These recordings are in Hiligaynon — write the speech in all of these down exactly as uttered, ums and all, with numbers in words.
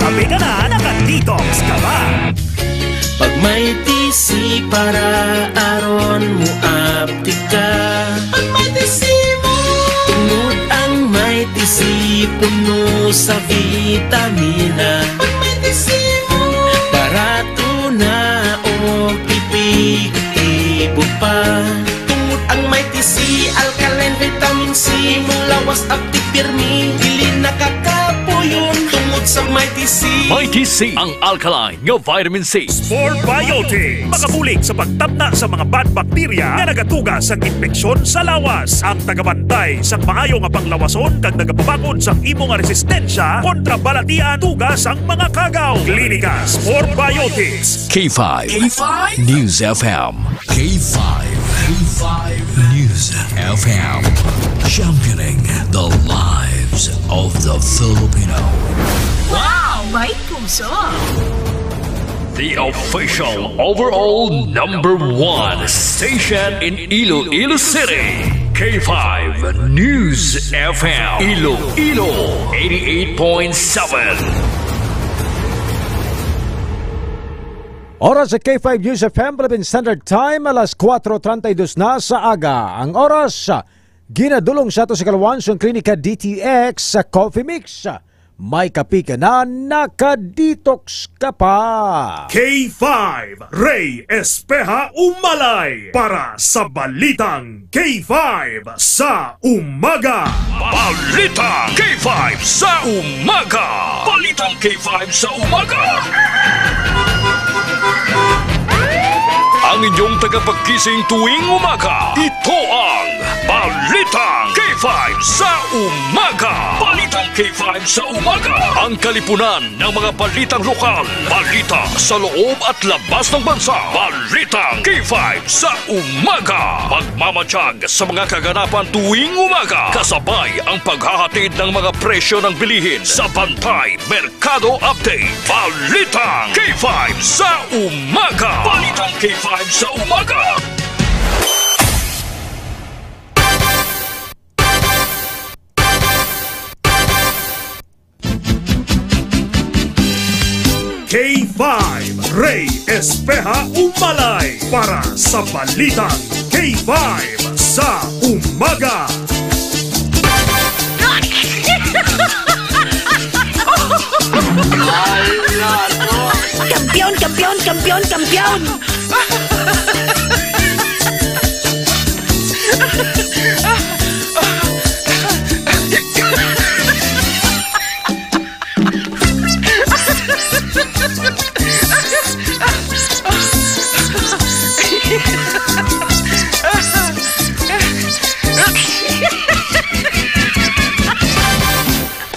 Abi ka na, naka-detox ka ba? Pag may T C para aron mo aptik ka. Pag may T C mo. Tungod ang may T C puno sa vitamina. Pag may T C mo. Barato na o epektibo pa. Tungod ang may T C, alkaline vitamin C, mong lawas aptik pirmi, dili nakakapuyon. Tungod sa may T C. May T C, ang alkaline nga vitamin C. Spore Biotics, makabulig sa pagtapna sa mga bad bacteria nga nagatuga sang impeksyon sa lawas. Ang tagabantay sang maayo nga panglawason kag nagapabakod sang imo nga resistensya kontra balatian tuga sang mga kagaw. Klinika Spore Biotics. K five K five News F M. K five K five News F M. Championing the lives of the Filipino. Wow! May puso! The official overall number one station in Iloilo City. K five News F M. Iloilo, eighty-eight point seven. Oras sa K five News F M, Philippine Standard Time, alas kuwatro treinta y dos na sa aga. Ang oras, ginadulong sa ato sa Kalawan sang Klinika D T X sa Coffee Mix. May kape ka na, naka-detox ka pa. K five, Ray Espeha Umalay para sa Balitang K five sa Umaga. Balitang K five sa Umaga. Balitang K five sa Umaga. Ang inyong tagapagkising tuwing umaga, ito ang Balitang K five sa Umaga. Balitang K five sa Umaga. Ang kalipunan ng mga balitang lokal, balita sa loob at labas ng bansa. Balitang K five sa Umaga. Magmamatiyag sa mga kaganapan tuwing umaga, kasabay ang paghahatid ng mga presyo ng bilihin sa Bantay Merkado Update. Balitang K five sa Umaga. Balitang K five sa Umaga. K five, Ray Espeha Umalay para sa Balitang K five sa Umaga. Kampiyon, kampiyon, kampiyon, kampiyon!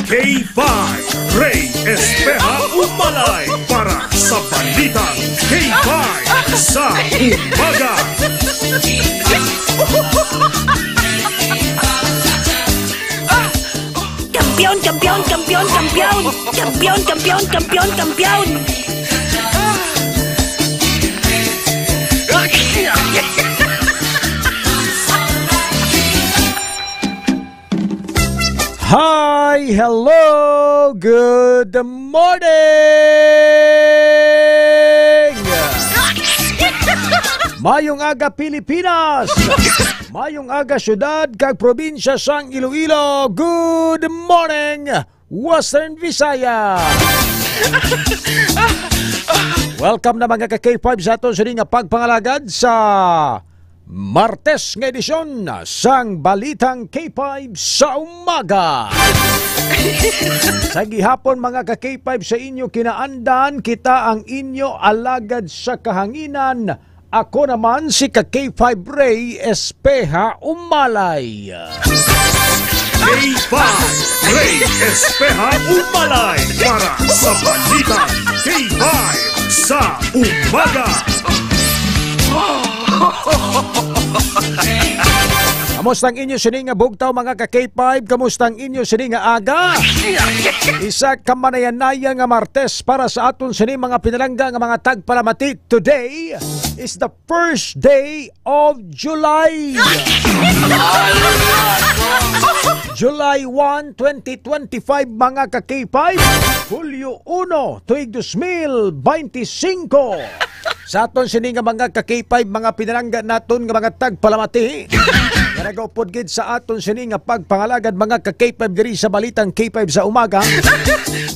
K five, Ray Espeha Umalay para sa Balitang K five sa Umaga. Kampiyon, kampiyon, kampiyon, kampiyon! Kampiyon, kampiyon, kampiyon, kampiyon! Hi! Hello! Good morning! Mayong aga, Pilipinas! Mayong aga, syudad kag probinsya sang Iloilo! Good morning, Western Visayas! Welcome na, mga ka K five, sa aton sini nga pagpangalagad sa Martes nga edisyon sang Balitang K five sa Umaga. Sa gihapon, mga ka K five, sa inyo kinaandan, kita ang inyo alagad sa kahanginan. Ako naman si ka K five Ray Espeha Umalay. K five Ray Espeha Umalay para sa Balitang K five sa Umaga. Kamusta ang inyo sini nga bugtaw, mga ka K five? Kamusta ang inyo sini nga aga? Isa ka manayanaya nga Martes para sa aton sini, mga pinalangga nga mga tagpalamati. Today is the first day of July. July one, twenty twenty-five, mga ka K five. Hulyo uno, tuig dos mil beintisinko. Sa aton sini nga mga ka K five, mga pinalangga naton nga mga tagpalamati, nga nagaupod gid sa aton sini nga pagpangalagad, mga ka K five, diri sa Balitang K five sa Umaga.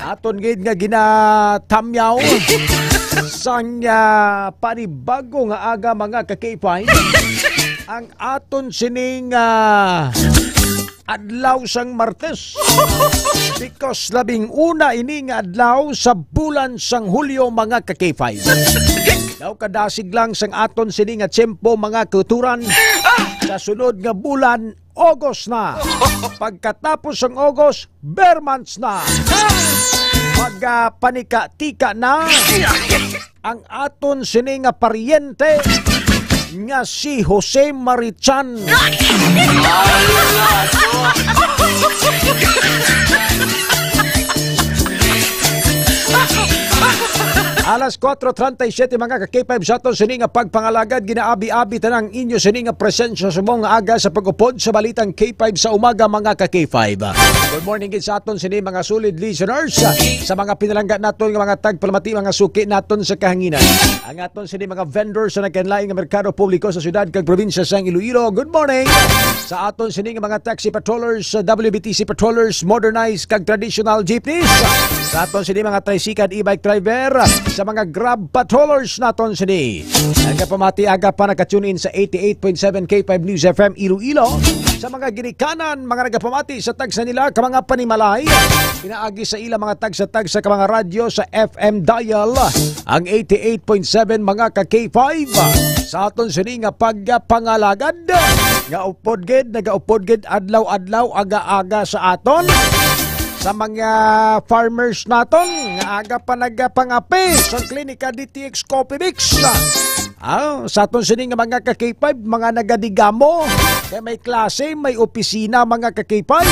Aton gid nga ginatamyaw sang, ah, panibago nga aga, mga ka K five, ang aton sini nga adlaw sang Martes. Because labing una ini nga adlaw sa bulan sang Hulyo, mga ka K five. Daw kadasig lang sang aton sini nga tiyempo, mga kauturan. Sa sunod nga bulan, August na. Pagkatapos sang August, ber months na. Pagpanika-tika na ang aton sini nga paryente nga si Jose Marichan. Alas kuwatro treinta y siete, mga ka K five, sa aton sini nga pagpangalagad, ginaabi-abi ta na ang inyo sini nga presensya sa mga aga sa pag-upod sa Balitang K five sa Umaga, mga ka K five. Good morning gid sa aton sini mga solid listeners, sa mga pinalangga naton nga mga tagpalamati, mga suki naton sa kahanginan. Ang aton sini mga vendors sa nagkanlain nga merkado publiko sa siyudad kag probinsya sang Iloilo. Good morning sa aton sini nga mga taxi patrollers, sa W B T C patrollers, modernized kag traditional jeepneys. Sa aton sini mga tricycle, e-bike driver, sa mga Grab patrollers naton sini. Nagapamati aga pa naka-tune in sa eighty-eight point seven K five News F M Iloilo. Sa mga ginikanan, mga nagapamati sa tagsa nila ka mga panimalay, pinaagi sa ila mga tagsa-tagsa ka mga radyo sa F M dial, ang eighty-eight point seven, mga ka K five. Sa aton sini nga pagpangalagad, nga upod gid, nagaupod gid adlaw-adlaw, aga-aga sa aton. Sa mga farmers naton, nga aga pa nagapangape sa Klinika D T X Coffee Mix. Ah, sa aton sini nga mga ka K five, mga nagadigamo, kay may klase, may opisina, mga ka K five.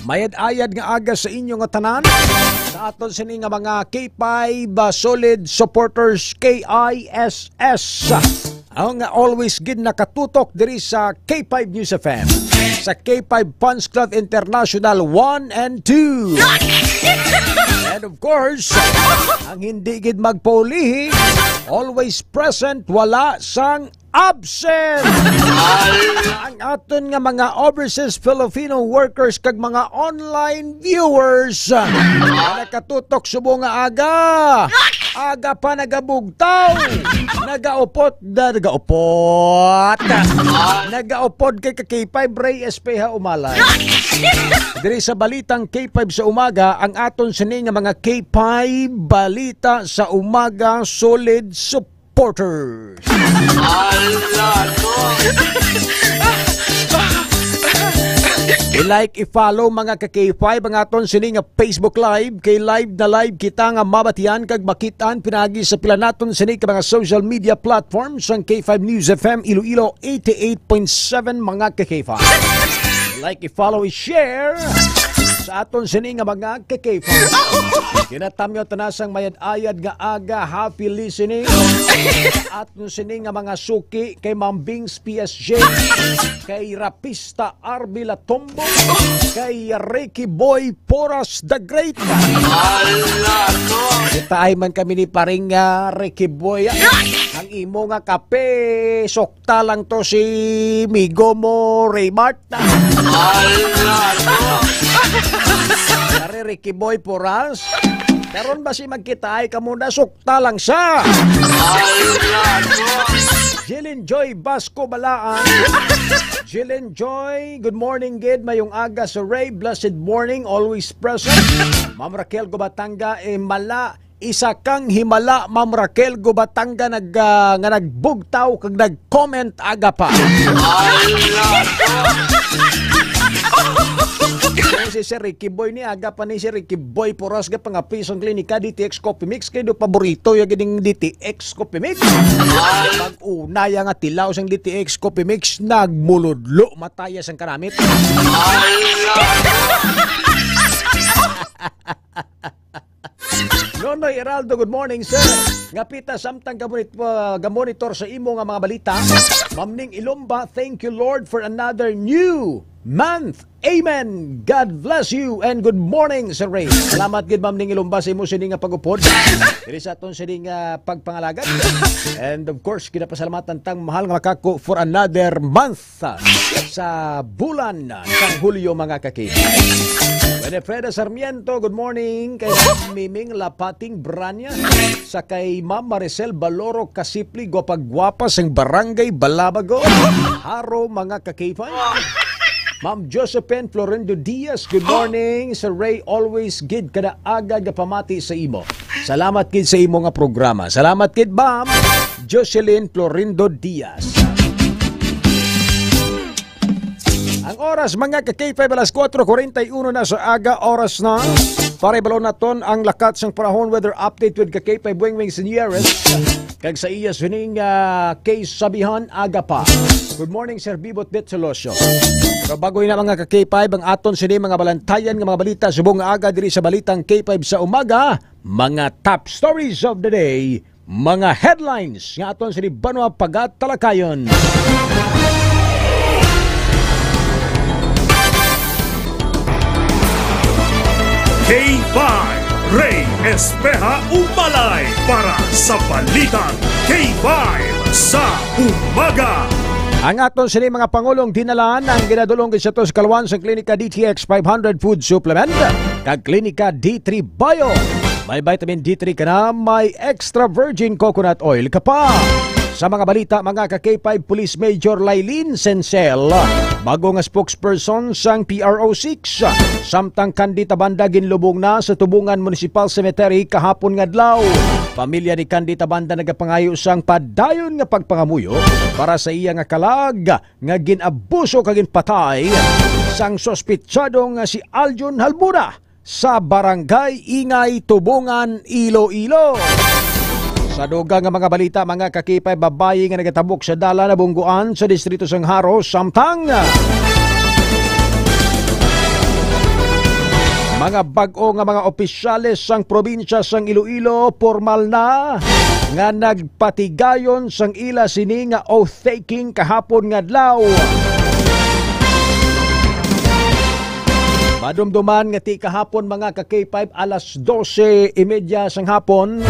Mayad-ayad nga aga sa inyo nga tanan. Sa aton sini nga mga K five, ah, solid supporters, K I S S. Ang nga always gid nakatutok diri sa K five News F M, sa K five Fans Club International one and two. And of course, ang hindi gid magpaulihi, always present, wala sang absent. Ang aton nga mga overseas Filipino workers kag mga online viewers, ah, nakatutok subong nga aga. Aga pa nagabugtaw. Nagaupod na, nagaupod. Nagaupod kay ka K five Ray Espeha Umalay. Diri sa Balitang K five sa Umaga, ang aton sini nga mga K five Balita sa Umaga, solid supporters. Ala, no? I-like, i-follow, mga ka K five, ang aton sini nga Facebook Live, kay live na live kita nga mabatian kag makitaan pinaagi sa pila naton sini ka mga social media platforms, ang K five News F M Iloilo eighty-eight point seven, mga ka K five. Like, i-follow, i-share sa aton sini nga mga ka K five. Ginatamyaw ta na sang mayad-ayad nga aga, happy listening. Aton sini nga mga suki kay Ma'am Bings P S J, kay Rapista Arby Latombo, kay Ricky Boy Poras the Great. Ala, no? Kita ay man kami ni paring, ah, Ricky Boy, ah. Ang imo nga kape, sukta lang to si migo mo, Raymart. Ala, no? Pare Ricky Boy Poras. Karon ba si magkitaay ka muna, sukta lang siya. Ala, no? Jilin Joy Basco Balaan. Jilin Joy, good morning, gid. Mayong aga sa Ray. Blessed morning, always present. Ma'am Raquel Gubatanga, eh, mala, isa kang himala, Ma'am Raquel Gubatanga, nag, ah, nga nagbugtaw kag nag-comment aga pa. Ala, no? Kung si Sir Ricky Boy ni, aga pa ni si Ricky Boy Poras nga pangapi sang klinika, D T X Coffee Mix, kay do paborito ya gining D T X Coffee Mix. Pag una ya nga tilaw sang D T X Coffee Mix, nagmuludlo mataya sang karamit. Nonoy Heraldo, good morning, sir. Ngapita samtang gamonitor, gamonitor sa imo nga mga balita. Ma'am Ning Ilumba, thank you, Lord, for another new month. Amen. God bless you and good morning, Sir Ray. Salamat gid, Ma'am Ning Ilumba, sa imo sini nga pag-upod. Diri sa aton sini nga pagpangalagad. And of course, ginapasalamatan tang mahal nga makako for another month sa, sa bulan sang Hulyo, mga kaki. Winifreda Sarmiento, good morning. Kay Miming Lapating Branya, sa kay Ma'am Maricel Baloro Kasipli, gwapa-gwapa sang Barangay Balabago. Haro, mga kakipay. Ma'am Josephine Florindo Diaz, good morning. Sir Ray, always gid kada aga nga pamati sa imo. Salamat gid sa imo nga programa. Salamat gid, Ma'am Jocelyn Florindo Diaz. Ang oras, mga ka-K five, alas kuwatro kuwarenta y uno na sa aga, oras na para ibalon naton ang lakat sang panahon, weather update with ka-K five Weng Weng Senieres. Kag sa iya sining, ah, kay Sabihan Aga Pa. Good morning, Sir Bibot Bitsolosyo. Pero bago yun na, mga ka-K five, ang aton sini mga balantayan nga mga balita subong nga aga diri sa Balitang K five sa umaga, mga top stories of the day, mga headlines nga aton sini banwa pagatalakayon. K five, Ray Espeha Umalay para sa Balitang K five sa umaga. Ang aton sini mga pangulong dinalan ang ginadulong gid sa to sa kalawan sang Klinika D T X five hundred Food Supplement kag Klinika D three Bio. May vitamin D three ka na, may extra virgin coconut oil ka pa. Sa mga balita, mga ka-K five, Police Major Lailin Sensel, bago nga spokesperson sang P R O six, samtang Candita Banda ginlubong na sa Tubungan Municipal Cemetery kahapon nga adlaw. Pamilya ni Candita Banda nagapangayo sang padayon nga pagpangamuyo para sa iya nga kalag nga gin-abuso kag ginpatay sang suspitsado nga si Aljun Halbura sa Barangay Ingay, Tubungan, Iloilo. Sa dugang nga mga balita, mga ka-K five, babayi nga nagatabok sa dalan nabungguan sa distrito sang Jaro, samtang mga bag-o nga mga opisyales sang probinsya sang Iloilo pormal na nga nagpatigayon sang ila sini nga oath-taking kahapon nga adlaw. Madumduman nga ti kahapon, mga ka-K five, alas dose y media sang hapon,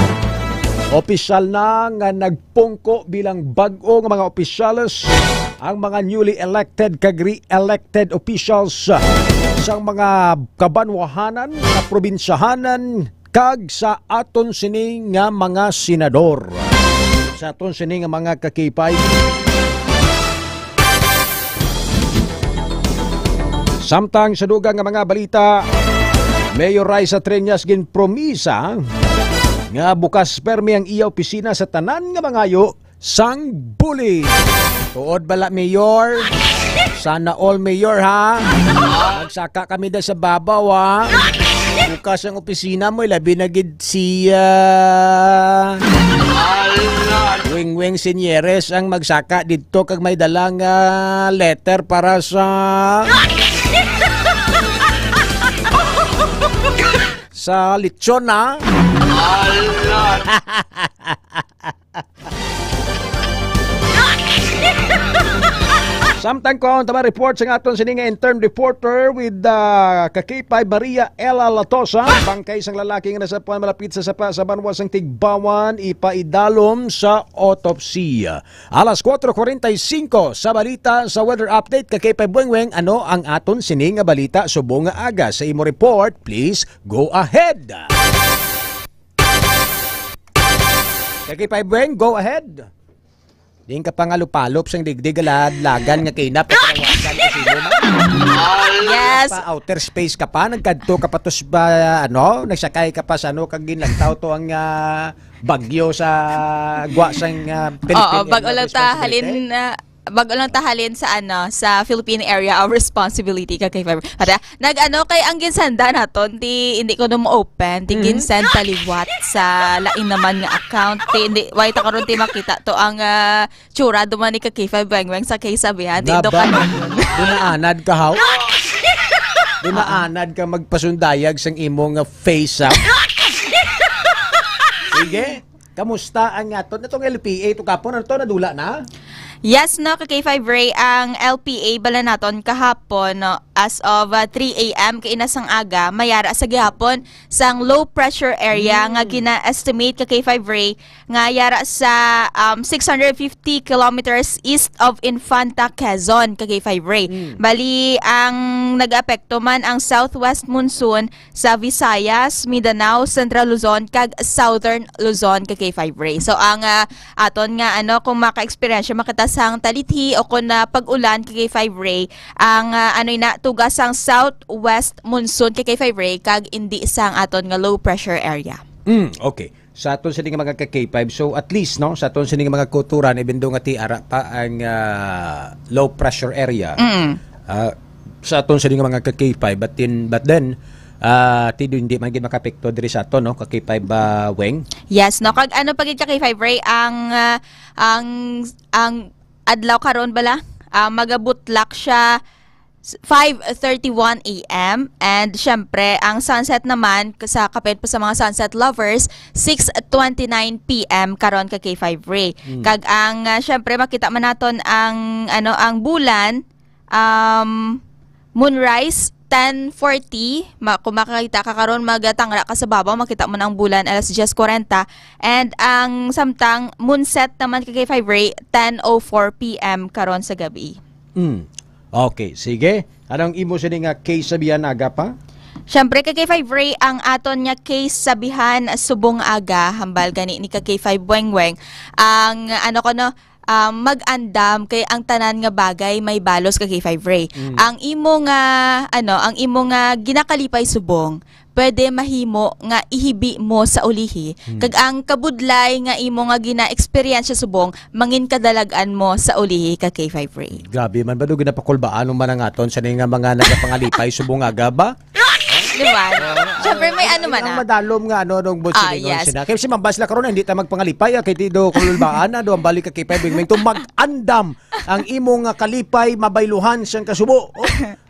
opisyal na nga nagpungko bilang bag-o nga mga opisyales ang mga newly elected kag re-elected officials sang mga kabanwahanan, kaprobinsyahanan, kag sa aton sini nga mga senador. Sa aton sini nga mga ka-K five. Samtang sa dugang nga mga balita, Mayor Raisa Treñas ginpromisa nga bukas permi ang iya opisina sa tanan nga mangayo sang buli. Tuod bala, Mayor? Sana all, Mayor, ha? Magsaka kami da sa babaw, ha? Bukas ang opisina mo, labi na gid si, ah, Wingwing Senieres ang magsaka didto kag may dala nga letter para sa sa lechon, ha? Samtang ko ang tama report sa aton sini nga intern reporter with, ah, ka-K five Maria Ella Latosa, bangkay sang lalaki nga nasapuan malapit sa sapa sa banwa sang Tigbawan, ipaidalom sa autopsy. Alas kuwatro kuwarenta y singko sa balita sa weather update, ka-K five Weng Weng, ano ang aton sini nga balita subong nga aga? Sa imo report, please go ahead. Ka-K five Weng, go ahead. Di ka pa nga lupalop sang digdig, galad-lagan nga kinap, kanawagan ka sino man. Yes. Pa outer space ka pa, nagkadto ka pa to sa ba, ano, nagsakay ka pa sa ano, kag ginlantaw to ang, ah, bagyo sa gwa sang, ah, Philippine Oo, bag-o Inland lang ta Response halin Committee. Na Bago lang tahalin sa, ano, sa Philippine Area of Responsibility ka kay Fiber. Ada, nag-ano kay ang ginsenda naton, di, hindi ko na mo-open, di Mhm. ginsend ta liwat sa lain naman nga account. Di, hindi, why ta karon di makita to ang, ah, tsura duman ni ka K five Weng Weng sa kay sabihan, di do Naba, ka. Dinaanad ka, haw? Dinaanad ka magpasundayag sang imo nga face, ha? Sige. Kamusta ang aton? Itong L P A, ito kapon, ano to? Nadula na? Yes, no, ka K five Ray, ang L P A bala naton kahapon, no, as of, uh, three a m kaina sang aga, mayara sa gihapon sang low pressure area nga Mm. gina-estimate ka K five Ray nga yara sa, um, six hundred fifty kilometers east of Infanta, Quezon, ka K five Ray. Mm. Bali, ang nag-apekto man ang southwest monsoon sa Visayas, Mindanao, Central Luzon, kag Southern Luzon, ka K five Ray. So, ang, ah, aton nga, ano, kung maka-eksperyensya makita sang talithi o kung, ah, pag-ulan, ka K five Ray, ang, ah, ano na, tuga sang southwest monsoon, ka K five Ray, kag indi sang aton nga low pressure area. Mm, okay. Sa aton sini nga mga ka K five, so at least, no, sa aton sini nga mga kuturan, even though nga ti ara pa ang, ah, low pressure area, Mm. ah, sa aton sini nga mga ka K five, but then, but then, ah, ti do hindi man gid makapekto diri sa aton, no, ka K five, ah, Weng? Yes, no. Kag ano pa gid ka K five, Ray, ang, ah, ang, ang adlaw karon bala, ah, magabutlak siya s-, five thirty-one a m. And syempre, ang sunset naman, k-, sa kapin pa sa mga sunset lovers, six twenty-nine p m karon ka K five Ray. Hmm. Kag ang, ah, syempre, makita man naton ang, ano, ang bulan, um, moonrise, ten forty. Ma-, kung makakita ka karon, magatangra ka sa babaw, makita mo na ang bulan, alas diyes kwarenta. And ang samtang moonset naman ka K five Ray, ten oh four p m karon sa gabi. Mm. Okay, sige. Anong imo sini nga case sa Biyanaga pa? Siyempre, ka K five Ray, ang aton nga case sa Bihan subong aga, hambal gani ni ka K five Weng Weng, ang, ano ko, no, um, mag-andam kay ang tanan nga bagay may balos ka K five Ray. Mm. Ang imo nga, ano, ang imo nga ginakalipay subong, pwede mahimo nga ihibi mo sa ulihi, Hmm. kag ang kabudlay nga imo nga gina-eksperyensya subong, mangin kadalag-an mo sa ulihi ka K five Ray. Grabe man ba, do ginapakulbaan man ang aton sa nga mga nagapangalipay subong aga ba? Di ba? Siyempre, may ano man, Ang ah. madalom nga, ano, nung Ah, busilingon yes. sila. Kaya si Mambas la karon, hindi ta magpangalipay, ah, kay ti do kulbaan, ah, do ang balik ka K five Weng Weng. To mag-andam ang imo nga kalipay, mabayluhan siyang kasubo. Oh.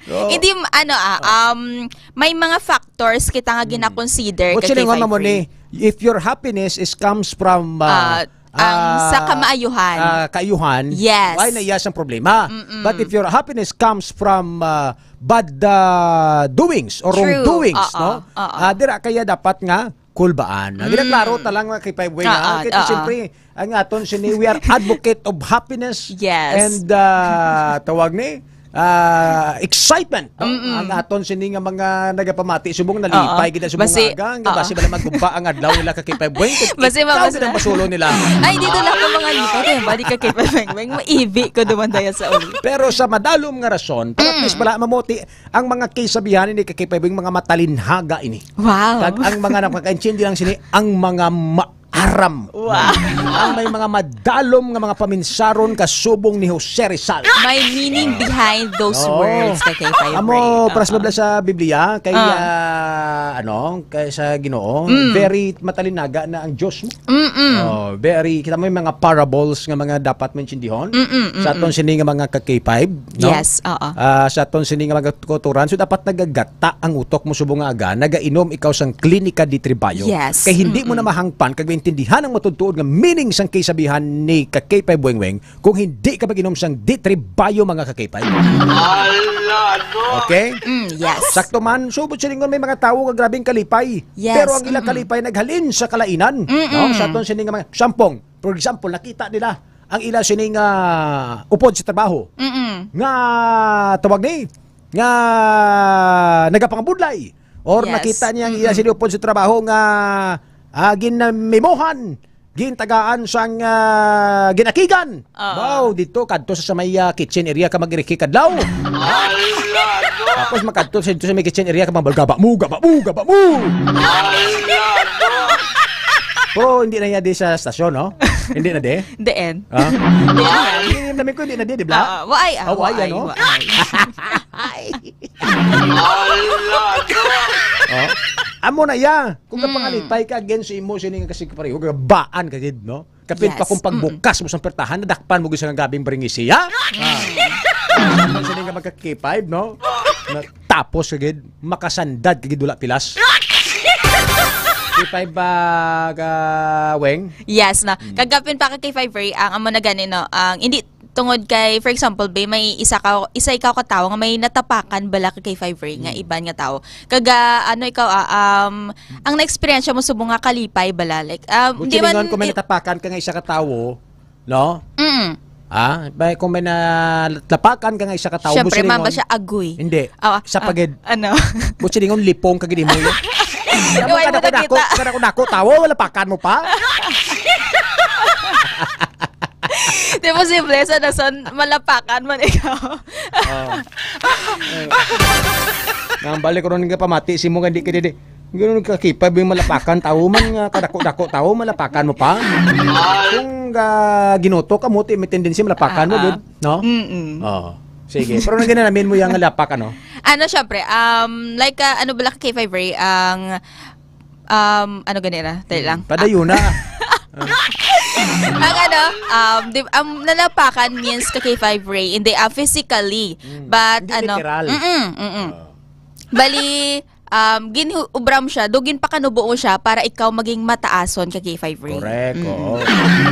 So, Hindi, m-, ano, ah, ah. um, may mga factors kita nga Hmm. gina-consider But ka silingon K five mo ni, Ray. If your happiness is comes from, ah, Ah, ang sa ah, kaayuhan. ah, kaayuhan, Yes. why na iya sang problema? Mm-mm. But if your happiness comes from, ah, bad, ah, doings or True. wrongdoings, Oo, no? oo. Ah, dira kaya dapat nga kulbaan. Mm. Ginaklaro ta lang nga kay Five Way, Oo, ha? Kaya oo. siyempre, ang aton sini, we are advocate of happiness Yes. and, ah, tawag ni, ah, excitement, no? Mm-mm. Ang aton sini nga mga nagapamati, subong nalipay Oo. gid subong Basi, nga aga, nga oo. basi bala magumpa ang adlaw nila ka kay Five Way. Basi Ikaw mabasa gid ang na. masulo nila. Ay, dito na ako mga lipay. Kaya balik ka kay Five Way. Maibi ko duman daya sa uli. Pero sa madalom nga rason, para at least Mm. bala mamuti ang mga case sa Bihan ini, ka K five Way, mga matalinhaga ini. Wow. Kag ang mga nakakaintindi lang sini, ang mga maaram. Wow. Ang may mga madalom nga mga paminsaron kasubong ni Jose Rizal. May meaning behind those Oo. words, ka K five Amo, Ray. paras Oo. mabla sa Biblia, kay, Ah. ah, ano, kay sa Ginoo, Mm. very matalinaga na ang Diyos mo. Mm-mm. Oh, very, kita mo yung mga parables nga mga dapat mo intindihon. Mm-mm, Sa aton mm-mm. sini nga mga ka K five, no? Yes, oo. Ah, sa aton sini nga mga tutoran, so dapat nagagata ang utok mo subong nga aga, nagainom ikaw sang Klinika di Tribayo. Yes. Kay hindi mo na Mm-mm. mahangpan kag maintindihan ang matuod-tuod nga meaning sang kasabihan ni ka K five Weng Weng kung hindi ka mag-inom sang di Tribayo, mga ka K five. Ala, no? Okay? Mm, yes. Sakto man, subot silingon may mga tawo nga grabing kalipay. Yes, Pero ang ilang mm-mm. kalipay naghalin sa kalainan. Mm-mm. No? Sa aton sini nga mga, sampung, for example, nakita nila ang ila sini nga upod sa trabaho. Mm-mm. Nga tawag ni, nga nagapangabudlay. Or Yes. nakita niya ang iya Mm-mm. sini upod sa trabaho nga, ah, ginamimuhan, gintagaan sang, ah, ginakigan. Oo. Wow, dito, kadto sa, sa may, ah, kitchen area ka mag-iriki kadlaw. Ala, no? Tapos makadto sa, dito sa may kitchen area ka, mga gaba mo, gaba mo, gaba mo. Ala, no? Pero hindi na niya di sa stasyon, no? Hindi na, de? Diin. Ha? Hindi na. Hindi namin ko, hindi na, de, di ba? Ah, waay, ah, Ah, waay, waay, ano? Waay. Ay. Oh. Amo na iya. Kung Mm. kapangalipay ka against sa imo, sini nga kasi pareho, gabaan ka gid, no? Kapin pa Yes. kung pagbukas mo sa pertahan, nadakpan mo gid sa gabing bringisiya. Ah. Sini nga magka-K five, no? Na, tapos ka gid, makasandad ka gid, wala pilas. K five ba, ka, Weng? Yes, na. Mm. Kagapin pa ka K five Ray, ang amo na gani, no? Ang, hindi, tungod kay, for example, be, may isa ka, isa ikaw ka tawo nga may natapakan bala ka K five Ray nga Mm. iban nga tawo. Kaga, ano ikaw, ah, um, ang na-experience mo subong nga kalipay bala, like, um, Buti di man, lingon kung may di natapakan ka nga isa ka tawo, no? Mm. Ah, ba, kung may natapakan ka nga isa ka tawo, Siyempre, buti man ba lingon, siya agoy? Hindi. Ah, Sa ah, pagid. Ano? Buti lingon, lipong ka gid mo yun. Wala mo mo kadako-dako, nakita. Kadako-dako, tawo, wala pakan mo pa? Di posible, sa nason, malapakan man ikaw. Oh. Eh. Nang balik ko ron nga pamati, si mo nga di ka didi. Ganun ka, K five, yung malapakan, tao man nga, kadako-dako, tao, malapakan mo pa. Kung, ah, ginuto ka mo, ti-, may tendency, malapakan mo, Ah, ah. Gud, no? Mm-mm. Oh. Sige. Pero nang ginanamin mo yung lapak, ano? Ano, syempre, um, like, ah, ano bala ka K five Ray, ang, um, ano ganira? Dali lang. Padayon na. Ang ano, um, di, ang nalapakan means ka K five Ray, hindi, ah, physically. Mm. But, Hindi ano, literal. Mm-mm, mm-mm. Ah. Bali, um, ginubra mo siya, do ginpakanubo mo siya para ikaw maging mataason ka K five Ray. Correct, Mm-mm. oo.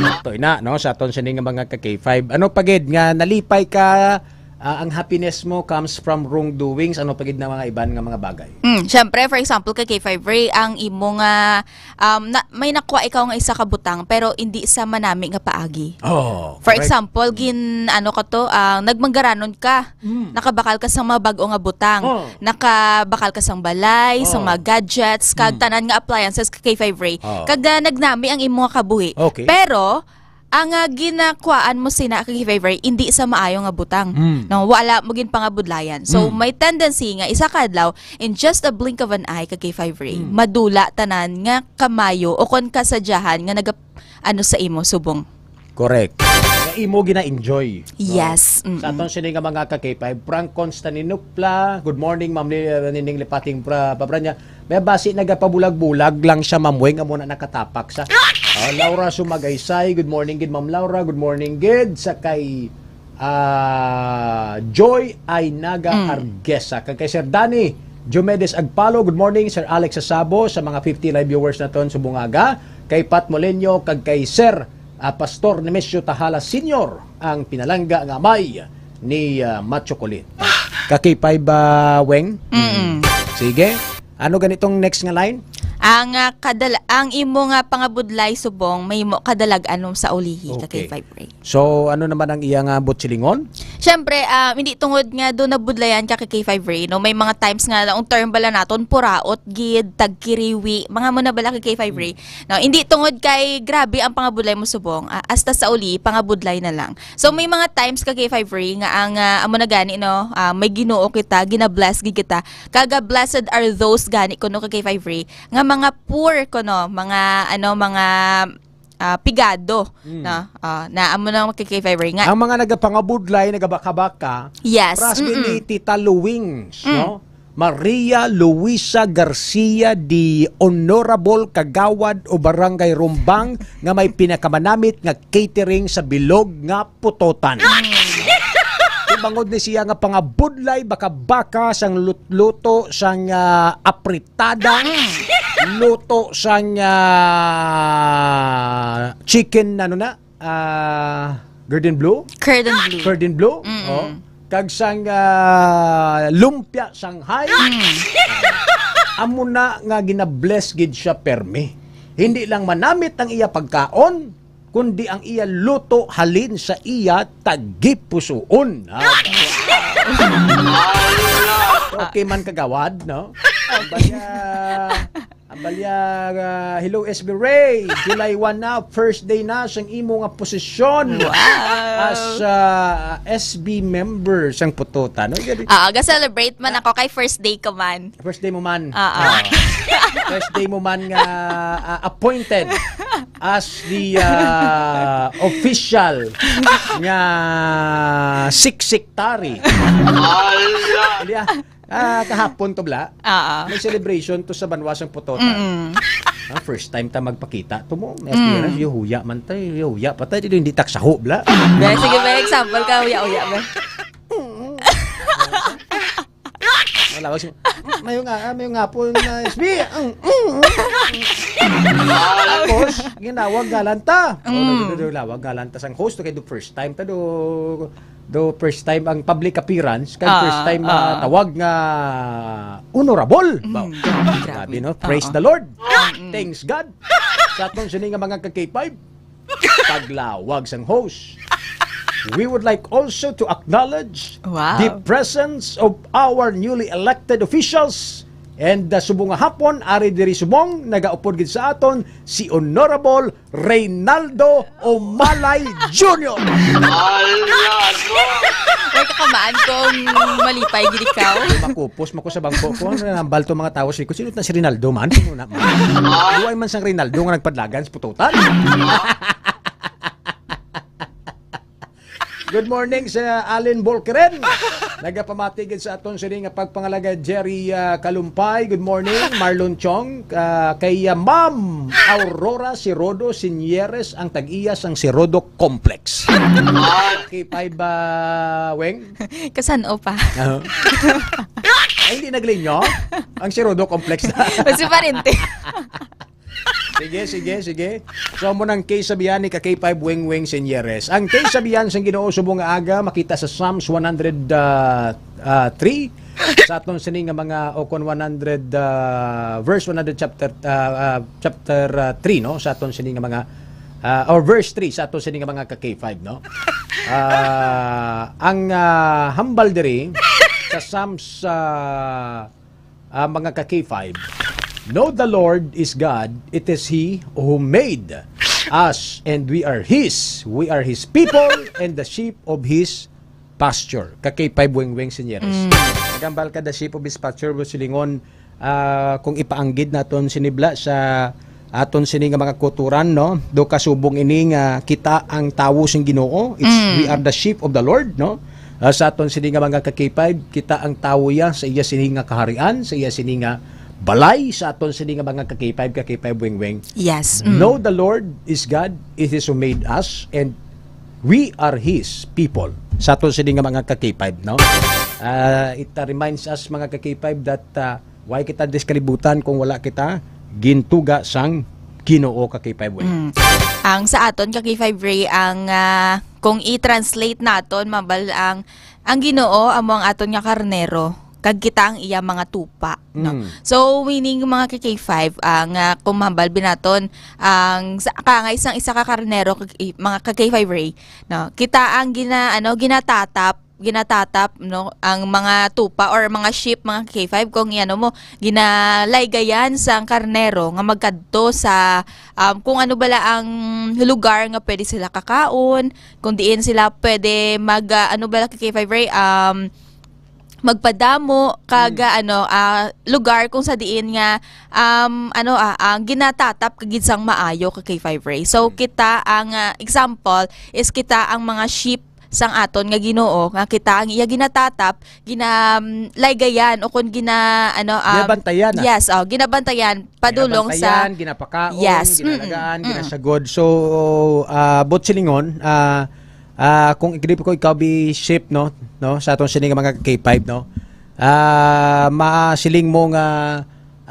Sakto ina, no, sa aton sini nga mga ka K five. Ano pa gid nga nalipay ka, ah, ang happiness mo comes from wrongdoings? Ano pa gid na mga iban nga mga bagay? Mm, syempre, for example, ka K five Ray, ang imo nga, um, na, may nakuha ikaw nga isa ka butang, pero hindi sa manami nga paagi. Oh, For correct. example, gin, ano ka to, ah, nagmanggaranon ka, Mm. nakabakal ka sa mga bag-o nga butang, Oh. nakabakal ka sang balay, sang Oh. mga gadgets, kag Mm. tanan nga appliances ka K five Ray. Oh. Kag, ah, nagnami ang imo nga kabuhi. Okay. Pero, ang, ah, ginakuhaan mo sina ka K five Ray, hindi sa maayo nga butang. Mm. No, wala mo ginpangabudlayan. So, Mm. may tendency nga isa ka adlaw, in just a blink of an eye ka K five Ray, Mm. madula tanan nga kamayo o kon kasadyahan nga naga-, ano sa imo subong. Correct. Nga imo gina-enjoy, no? Yes, mm-mm. Sa aton sini nga mga ka K five, Frank Constantinopla, good morning, Ma'am Ni-, Nining Lipating pra-, Pabranya. May basi nagapabulag-bulag lang siya, Ma'am Weng, amo na nakatapak sa. Ah, Laura Sumagaysay, good morning gid, Ma'am Laura. Good morning gid sa kay, ah, Joy Ainaga Mm. Arguesa. Kag kay Sir Danny Diomedes Agpalo, good morning, Sir Alex Sasabo, sa mga fifty live viewers naton subong nga aga. Kay Pat Moleño, kag kay Sir, ah, Pastor Nemesio Tahala Senior, ang pinalangga nga amay ni, ah, Macho Kulit. Ka K five ba, Weng? Mm-mm. Sige. Ano ganitong next nga line? Ang, ah, kadal-, ang imo nga pangabudlay subong, mahimo kadalag-an mo sa ulihi ka Okay. K five Ray. So, ano naman ang iya nga butsilingon? Siyempre, ah, hindi tungod nga do nabudlayan ka kay K five Ray, no? May mga times nga ang term bala naton, puraot gid, tagkiriwi, mga mo na bala kay K five Ray, Mm. no? Hindi tungod kay grabe ang pangabudlay mo subong, ah, hasta sa uli, pangabudlay na lang. So, may mga times ka K five Ray nga ang, ah, amo na gani, no? Ah, may Ginoo kita, gina-bless gid kita. Kaga blessed are those gani kuno ka K five Ray nga mga poor kuno, mga, ano, mga, ah, pigado, Mm. no? Ah, na amo na mga K five Ray nga. Ang mga nagapangabudlay, nagabaka-baka, Yes, pras mm-mm. ni Tita Luwings, Mm. no? Maria Luisa Garcia, the Honorable Kagawad o Barangay Rumbang nga may pinakamanamit nga catering sa bilog nga putotan. Mm. Tibangod ni siya nga pangabudlay, baka-baka, sang lut-, luto, sang, ah, apritada, Mm. luto, sang, ah, chicken, ano na, ah, Garden Blue? Curdon bleu. Curdon Blue? Mm-mm. Oh. Kag sang, ah, lumpia Shanghai. Mm. Amo na nga gina-bless gid siya permi. Hindi lang manamit ang iya pagkaon, kundi ang iya luto halin sa iya tagipusoon. Ah. Okay man, Kagawad, no? Ang balya, ang balya, ah, hello, S B Ray. July one na, first day na sang imo nga posisyon Wow. as, ah, S B member sang Putotan. No? Gani- Ah, ga-celebrate man ako kay first day ko man. First day mo man. Ah, ah. Ah. First day mo man nga, ah, appointed. as the, ah, official nga siksiktari. Ala! Hindi, ah. Ah, kahapon to, bla. Oo. May celebration to sa banwa sang Pototan. Mm-mm. Ah, first time ta magpakita to mo. May Mm. aspirants, yuhuya man tayo, yuhuya pa tayo, hindi taksaho, bla. Be, sige, be, example ka, uya-uya, be. Malawag siya. May nga, ah, may nga po na S B. Ang, mm, mm. Tapos, ginawag galanta. Mm. Oh, do, do, do, lawag galanta sang host. Okay, do first time ta do, do first time ang public appearance, kag Ah, first time ah. matawag nga honorable. Mm, Wow. grabe. Grabe, no? Praise Oo. the Lord. Mm-mm. Thanks God. Sa atong sini nga mga ka-K five, paglawag sang host. We would like also to acknowledge Wow. the presence of our newly elected officials. And, uh, subong nga hapon, ari diri subong, nagaupod gid sa aton si Honorable Reynaldo Umalay Junior. Ala, no? May kakamaan kong malipay gid ikaw. Makupos man ko sa bangko ko. Ano, nambal to mga tao, si ko, "Sino na si Reynaldo man?" Sino na man? Buhay man sang Reynaldo nga nagpadlagan sa Pototan. Good morning sa Allen Bolkeren. Nagapamati gid sa aton sini nga pagpangalaga, Jerry, ah, Kalumpay. Good morning, Marlon Chong. Ah, kay, ah, Ma'am Aurora Sirodo Sinieres, ang tag-iya sang Sirodo Complex. K five, ah, Weng? Kasan-o pa? Ah. Ay, hindi naglinyo? Ang Sirodo Complex na. Mas parente. Sige, sige, sige. So, amo nang case sabihan ni ka K five Weng Weng Senyeres. Ang case sabihan sang Ginoo subong nga aga makita sa Psalms one hundred, ah, ah, three. Sa aton sini nga mga, o kon one hundred, ah, verse one hundred chapter, ah, ah, chapter, ah, three, no? Sa aton sini nga mga, ah, or verse three sa aton sini nga mga ka K five, no? Ah, ang, ah, hambal diri sa Psalms, ah, ah, mga ka K five, "Know the Lord is God, it is He who made us, and we are His. We are His people, and the sheep of His pasture." Ka K five Weng Weng Senyeres. Mm. Nagambal ka, the sheep of His pasture, silingon, ah, kung ipaanggid naton sinibla sa aton sini nga mga kuturan, no? Do kasubong ini nga kita ang tawo sing Ginoo. It's, Mm. we are the sheep of the Lord, no? Ah, sa aton sini nga mga ka K five, kita ang tawo iya sa iya sini nga kaharian, sa iya sini nga balay, sa aton sini nga mga ka K five, ka K five Weng Weng. Yes. Mm. Know the Lord is God, it is who made us, and we are His people. Sa aton sini nga mga ka K five, no? Ah, it, uh, reminds us, mga ka K five, that, uh, why kita diri sa kalibutan kung wala kita gintuga sang Ginoo, ka K five Weng? Mm. Ang sa aton, ka K five Ray, ang, ah, kung i-translate naton, mabal ang, ang Ginoo amo ang aton nga karnero, kag kita ang iya mga tupa, no? Mm. So, meaning, mga ka K five, ang, ah, kung mabal binaton, ang sa, kangay sang isa ka karnero, kag i-, mga ka K five Ray, no? Kita ang gina-, ano, ginatatap ginatatap, no, ang mga tupa or mga sheep, mga K five, kung ano mo, ginalaygayan sang karnero nga magkadto sa, um, kung ano bala ang lugar nga pwede sila kakaon, kung diin sila pwede mag, ah, ano bala, K five Ray, um, magpadamo, kag, Mm. ah, ano, ah, lugar kung sa diin nga, um, ano, ah, ang ginatatap kagid sang maayo, ka K five Ray. So, Mm. kita ang, ah, example is kita ang mga sheep sang aton nga Ginoo, nga kita ang iya ginatatap, gina-, um, laygayan, o kon gina-, ano, um, Ginabantayan, ah. Yes, oh, ginabantayan, padulong sa Ginabantayan, ginapakaon, Yes, mm-mm, ginalagaan, mm. ginasagod. So, ah, buot silingon, ah, ah, kung igrepo ko ikaw bi sheep, no, no, sa aton sini nga mga K five, no, ah, masiling mo nga,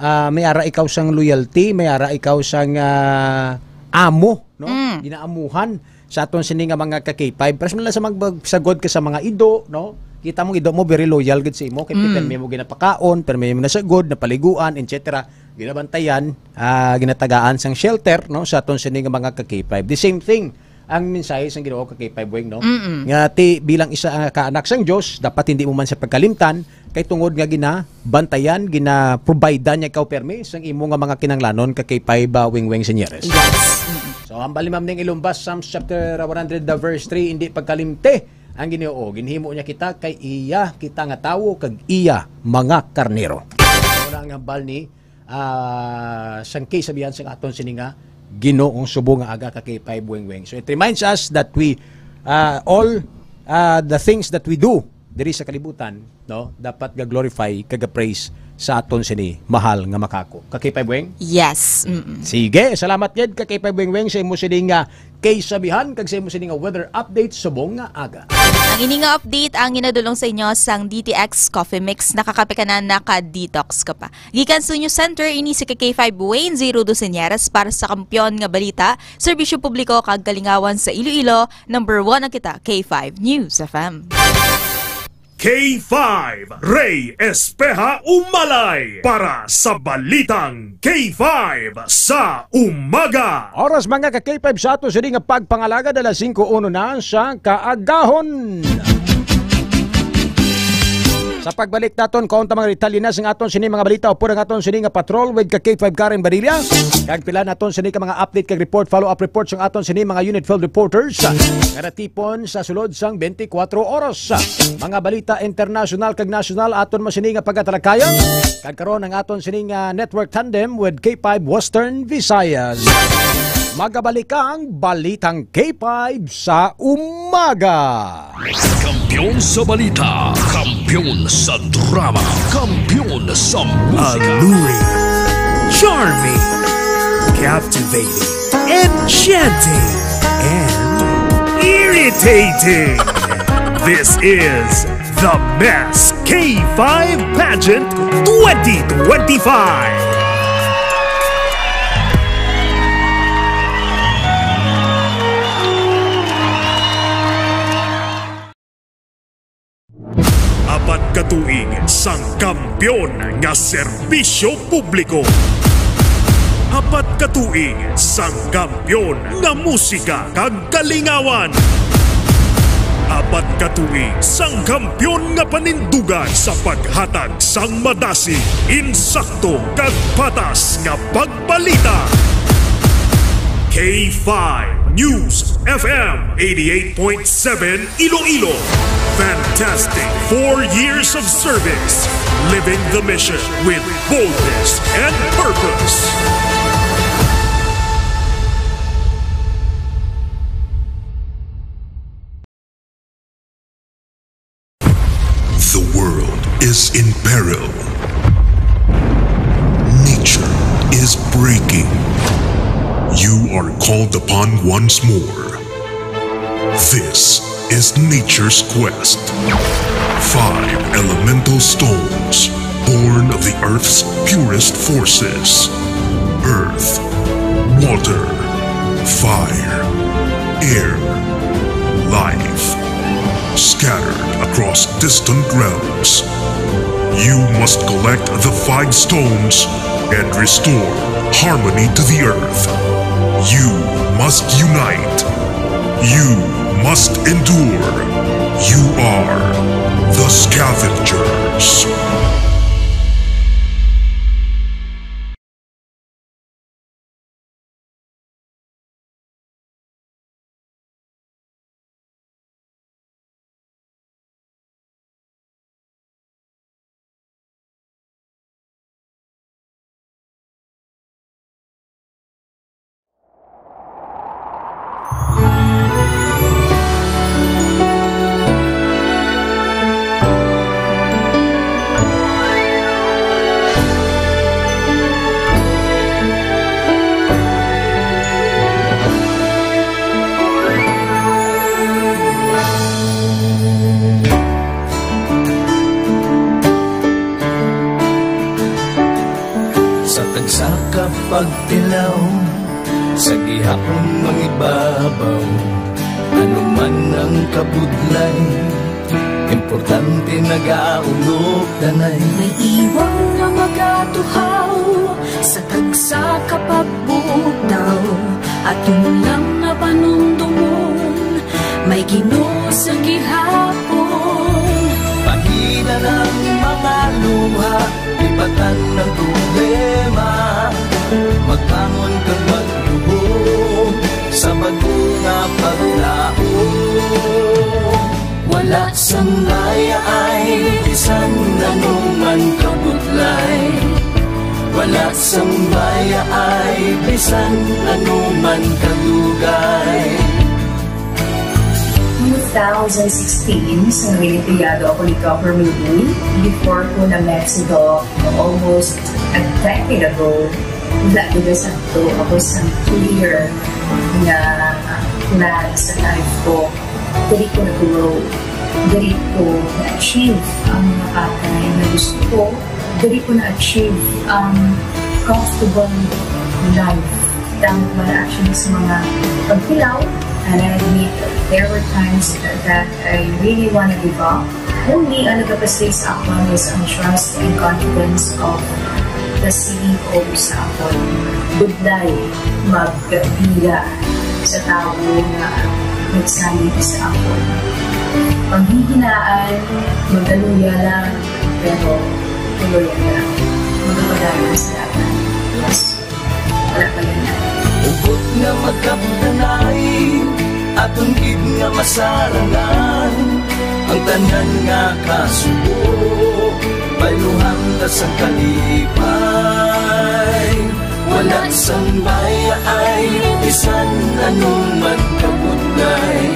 ah, may ara ikaw sang loyalty, may ara ikaw sang, ah, amo, no? Mm. Ginaamuhan sa aton sini nga mga ka K five. Pares man lang sa magsagod ka sa mga ido, no? Kita mo, ido mo, very loyal gid sa imo. Kay Mm. permi mo ginapakaon, permi mo nasagod, napaliguan, et cetera. Ginabantayan, ah, ginatagaan sang shelter, no? Sa aton sini nga mga ka K five. The same thing, ang mensahe sang Ginoo ka K five Weng, no? Mm-mm. Nga ti, bilang isa nga ka anak sang Dios, dapat hindi mo man siya pagkalimtan, kay tungod nga ginabantayan, gina-provide niya ikaw permi sang imo nga mga kinahanglanon ka K five, ah, Weng Weng Senyeres. Yes. Mm-mm. So, ang bali, ma'am, ning ilumbas, Psalms chapter one hundred, ah, verse three, "Hindi pagkalimti ang Ginoo, ginhimo niya kita kay iya kita nga tawo kag iya mga karnero." Ano ang hambal ni, ah, sang kasabihan sang aton sini nga Ginoo subong nga aga ka K five Weng Weng. So it reminds us that we, uh, all, uh, the things that we do diri sa kalibutan, no, dapat ga-glorify kag ga-praise sa aton sini mahal nga makako. Ka K five Weng? Yes. Mm-mm. Sige, salamat gid ka K five Weng Weng sa imo sini nga kay sabihan kag sa imo sini nga weather update subong nga aga. Ang ini nga update ang ginadulong sa inyo sang D T X Coffee Mix. Nakakape ka na, naka-detox ka pa. Gikan sa News Center, ini si K five Wayne Zero Doceñeras para sa Kampiyon nga Balita, Serbisyo Publiko kag Kalingawan sa Iloilo. Number one na kita, K five News F M. K five, Ray Espeha Umalay para sa Balitang K five sa Umaga. Oras, mga ka K five, sa ato sini nga pagpangalagad, alas singko uno na sa kaagahon. Sa pagbalik naton, kaunta mga detalye na sa aton sini mga balita, upod ang aton sini nga patrol with ka K five Karen Badilla. Kag pila naton sini ka mga update kag report, follow-up report sa aton sini mga unit field reporters nga natipon sa sulod sang twenty-four oras. Mga balita internasyonal kag nasyonal aton man sini nga pagatalakayan. Kag karon ang aton sini nga network tandem with K five Western Visayas. Magabalik ang Balitang K five sa Umaga. Kampiyon sa balita, kampiyon sa drama, kampiyon sa musika. Alluring, charming, captivating, enchanting, and irritating. This is the Best K five Pageant twenty twenty-five. Apat ka tuig sang kampiyon nga serbisyo publiko. Apat ka tuig sang kampiyon nga musika kag kalingawan. Apat ka tuig sang kampiyon nga panindugan sa paghatag sang madasig, insakto, kag patas nga pagbalita. K five News F M eighty-eight point seven Iloilo. Fantastic four years of service. Living the mission with boldness and purpose. The world is in peril. Nature is breaking. You are called upon once more. This is nature's quest. Five elemental stones, born of the earth's purest forces: earth, water, fire, air, life, scattered across distant realms. You must collect the five stones and restore harmony to the earth. You must unite. You must endure. You are the Scavengers. Sa tagsa ka pagtilaw, sa gihapon mangibabaw, ano man ang kabudlay, importante nagaulog danay. May iwang nga magatuhaw sa tagsa ka pagbutaw, aton lang nga panumdumon, may Ginoo sa gihapon. Pahina lang mga luha, lipatan ang problema, magbangon kag magluhod sa bag-o nga paglaom. Wala sang layaay, bisan ano man kabudlay. Wala Sang baya ay bisan ano man kadugay. Two thousand sixteen, sa nangin-empleyado ako ni Doc Ramil Uy, before ko na-met si Doc almost a decade ago, wala gid sa to ako sa clear nga plan sa life ko. Diri ko na-grow. Diri ko na-achieve ang mga bagay na gusto ko. Diri ko na-achieve ang comfortable life. Damo man actually sa mga paghilaw, and I admit there were times that I really wanna give up. Only ang nagapastig sa akon is ang trust and confidence of the C E O sa akon. Budlay magpila sa tawo nga nagsalig sa akon. Panghihinaan, magaluya lang, pero tuloy lang. Magapadayon sa dagan. Yes. Wala pa yan. Hugot nga magkapdanay, aton gid nga masarangan ang tanan nga kasubo. Bayluhan ta sang kalipay, wala sang baya ay bisan ano man kabudlay.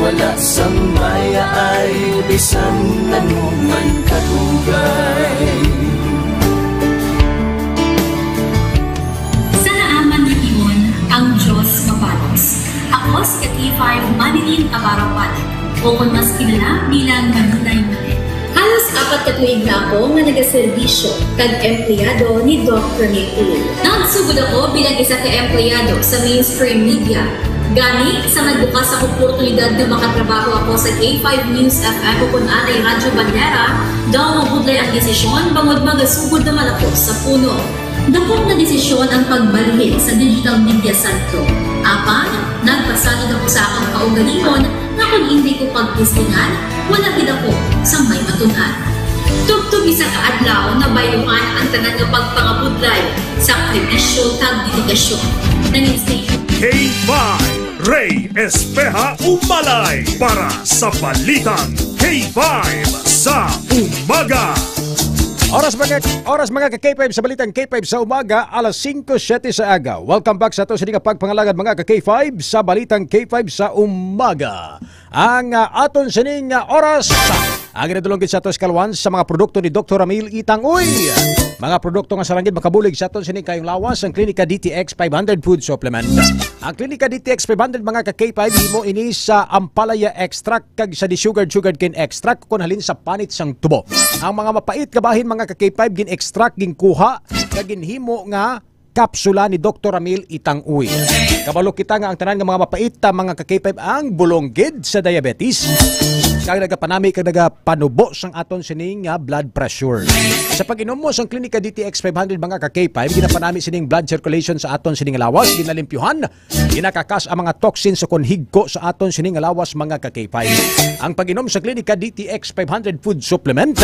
Wala sang baya ay bisan ano man kadugay. Sa naaman nga tion, ang Dios mabalos. Ako si ka K five Manilyn Navarro Palit, o kon mas kilala bilang Manilay Manilyn. Halos apat ka tuig na ako nga nagaserbisyo kag empleyado ni Doc Ramil Uy. Nagsugod ako bilang isa ka empleyado sa mainstream media. Gani, sa nagbukas ang oportunidad nga makatrabaho ako sa K five News F M o kon anay Radyo Bandera, daw mabudlay ang desisyon bangod magasugod naman ako sa puno. Dakop nga desisyon ang pagbalhin sa digital media sentro. Apan, nagpasalig ako sa akon kaugalingon nga kon indi ko pagtistingan, wala gid ako sang may matun-an. Tubtob isa ka adlaw, nabayluhan ang tanan nga pagpangabudlay, sakripisyo kag dedikasyon. Nangin station K five, Ray Espeha Umalay para sa Balitang K five sa Umaga. Oras, mga, oras, mga ka K five, sa Balitang K five sa Umaga, alas singko siyete sa aga. Welcome back sa ato sini nga pagpangalagad, mga ka K five, sa Balitang K five sa Umaga. Ang, ah, aton sining, ah, oras, ang ginadulong gid sa ato sa kalwan sa mga produkto ni Doktor Ramil Itang Uy. Mga produkto nga sa langit makabulig sa aton sining kayong lawas, ang Klinika D T X five hundred Food Supplement. Ang Klinika D T X five hundred, mga ka K five, himo ini sa ampalaya extract kag sa desugared sugarcane extract kon halin sa panit sang tubo. Ang mga mapait nga bahin, mga ka K five, gin-extract, ginkuha, kag ginhimo nga kapsula ni Doktor Ramil Itang Uy. Kabalo kita nga ang tanan nga mga mapait, ah, mga ka K five, ang bulong gid sa diabetes. Kag nagapanami kag nagapanubo sang aton sining, ah, blood pressure. Sa pag-inom mo sang Klinika D T X five hundred, mga ka K five, ginapanami sining blood circulation sa aton sining lawas, ginalimpyuhan, ginakakas ang mga toxins sa kon higko sa aton sining lawas, mga ka K five. Ang pag-inom sa Klinika D T X five hundred Food Supplement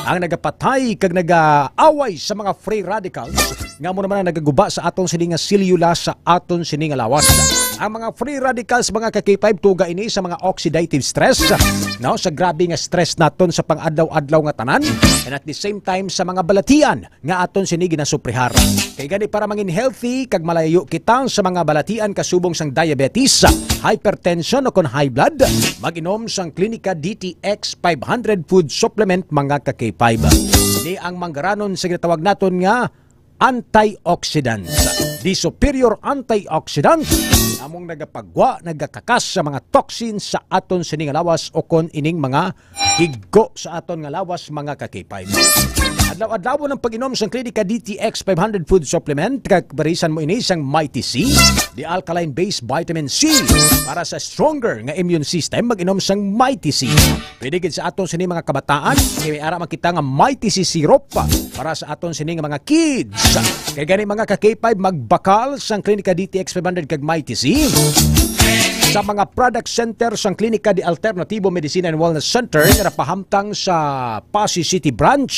ang nagapatay kag nagaaway sa mga free radicals nga amo naman ang nagaguba sa aton sini nga selula sa aton sini nga lawas. Ang mga free radicals, mga ka K five, tuga ini sa mga oxidative stress, no? Sa grabe nga stress naton sa pang-adlaw-adlaw nga tanan, and at the same time sa mga balatian nga aton sini ginasuprihar. Kay gani, para mangin healthy kag malayo kita sa mga balatian kasubong sang diabetes, hypertension o kon high blood, mag-inom sang Klinika D T X five hundred Food Supplement, mga ka K five. Ni ang manggaranon sa ginatawag naton nga antioxidants. The superior antioxidant among nagapagwa, nagakakas sa mga toxins sa aton sini nga lawas o kon ining mga higko sa aton nga lawas, mga ka K five. Adlaw-adlaw ang pag-inom sang Klinika D T X five hundred Food Supplement, kag barisan mo ini sang Mighty C, the alkaline-based vitamin C. Para sa stronger nga immune system, mag-inom sang Mighty C. Pwede gid sa aton sini mga kabataan, kay may ara man kita nga Mighty C syrup para sa aton sini nga mga kids. Kay gani, mga ka K five, magbakal sang Klinika D T X five hundred kag Mighty C. sa mga product center sang Klinika de Alternativo Medicina and Wellness Center nga napahamtang sa Passi City Branch,